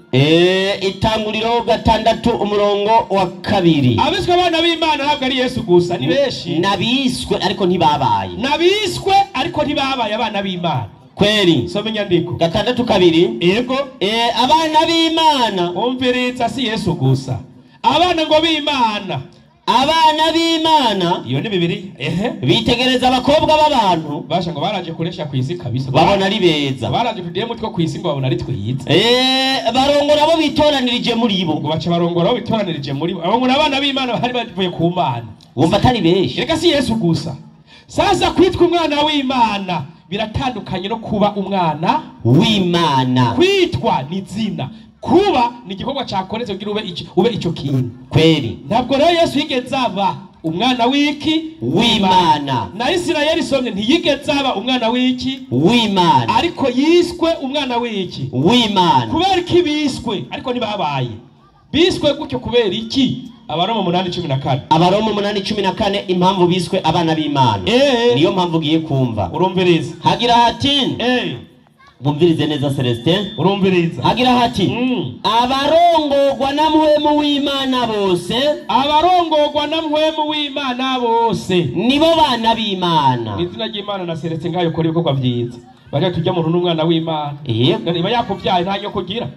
Itanguriro 6:2. Abiswe abana b'Imana ntabwo ari Yesu gusa, ni benshi. Nabiswe ariko ntibabaye. Nabiswe ariko ntibabaye abana b'Imana. Kweri. Soma inyandiko. 6:2. Yego. Abana b'Imana. Umviriza, si Yesu gusa. Abana ngo b'Imana. Abana b'Imana. Iyo ni bibiri. Bitegereza abakobwa b'abantu. Basha ngo baraje kuresha kwisi kabisa. Babona ari beza. Baraje kudiye mutwe kwisi ngo babona ari twiza. Barongora abo bitoranirije muri bo. Ngo bace barongora abo bitoranirije muri bo. Abo ngo abana b'Imana bari bavuye ku Mana. Wumva atari benshi. Reka si Yesu gusa. Sasa kwitwa umwana w'Imana biratandukanye no kuba umwana w'Imana. Kwitwa ni izina. Kuba ni igikorwa cyakoretse kugira ube icyo kintu. Kweri. Ntabwo rero Yesu yigeze aba umwana w'iki? W'Imana. Na Isirayeli isomye ntiyigeze aba umwana w'iki? W'Imana. Ariko yiswe umwana w'iki? W'Imana. Kubera iki biswe? Ariko ntibabaye. Biswe gutyo kubera iki? Abaroma 8:14. Abaroma 8:14 impamvu biswe abana b'Imana. Niyo mpamvu ugiye kumva. Urumviriza. Hagira hati. Bumvirize neza Celestin. Urumviriza. Hagira hati. Abarongorwa na mpwemu w'Imana bose, abarongorwa na mpwemu w'Imana bose nibo bana b'Imana. Izina ry'Imana na Celestin ngayo kora ibikorwa byiza. Baje tujya mu n'umwana w'Imana. Niba yakuvyaye nta nyoko kugira.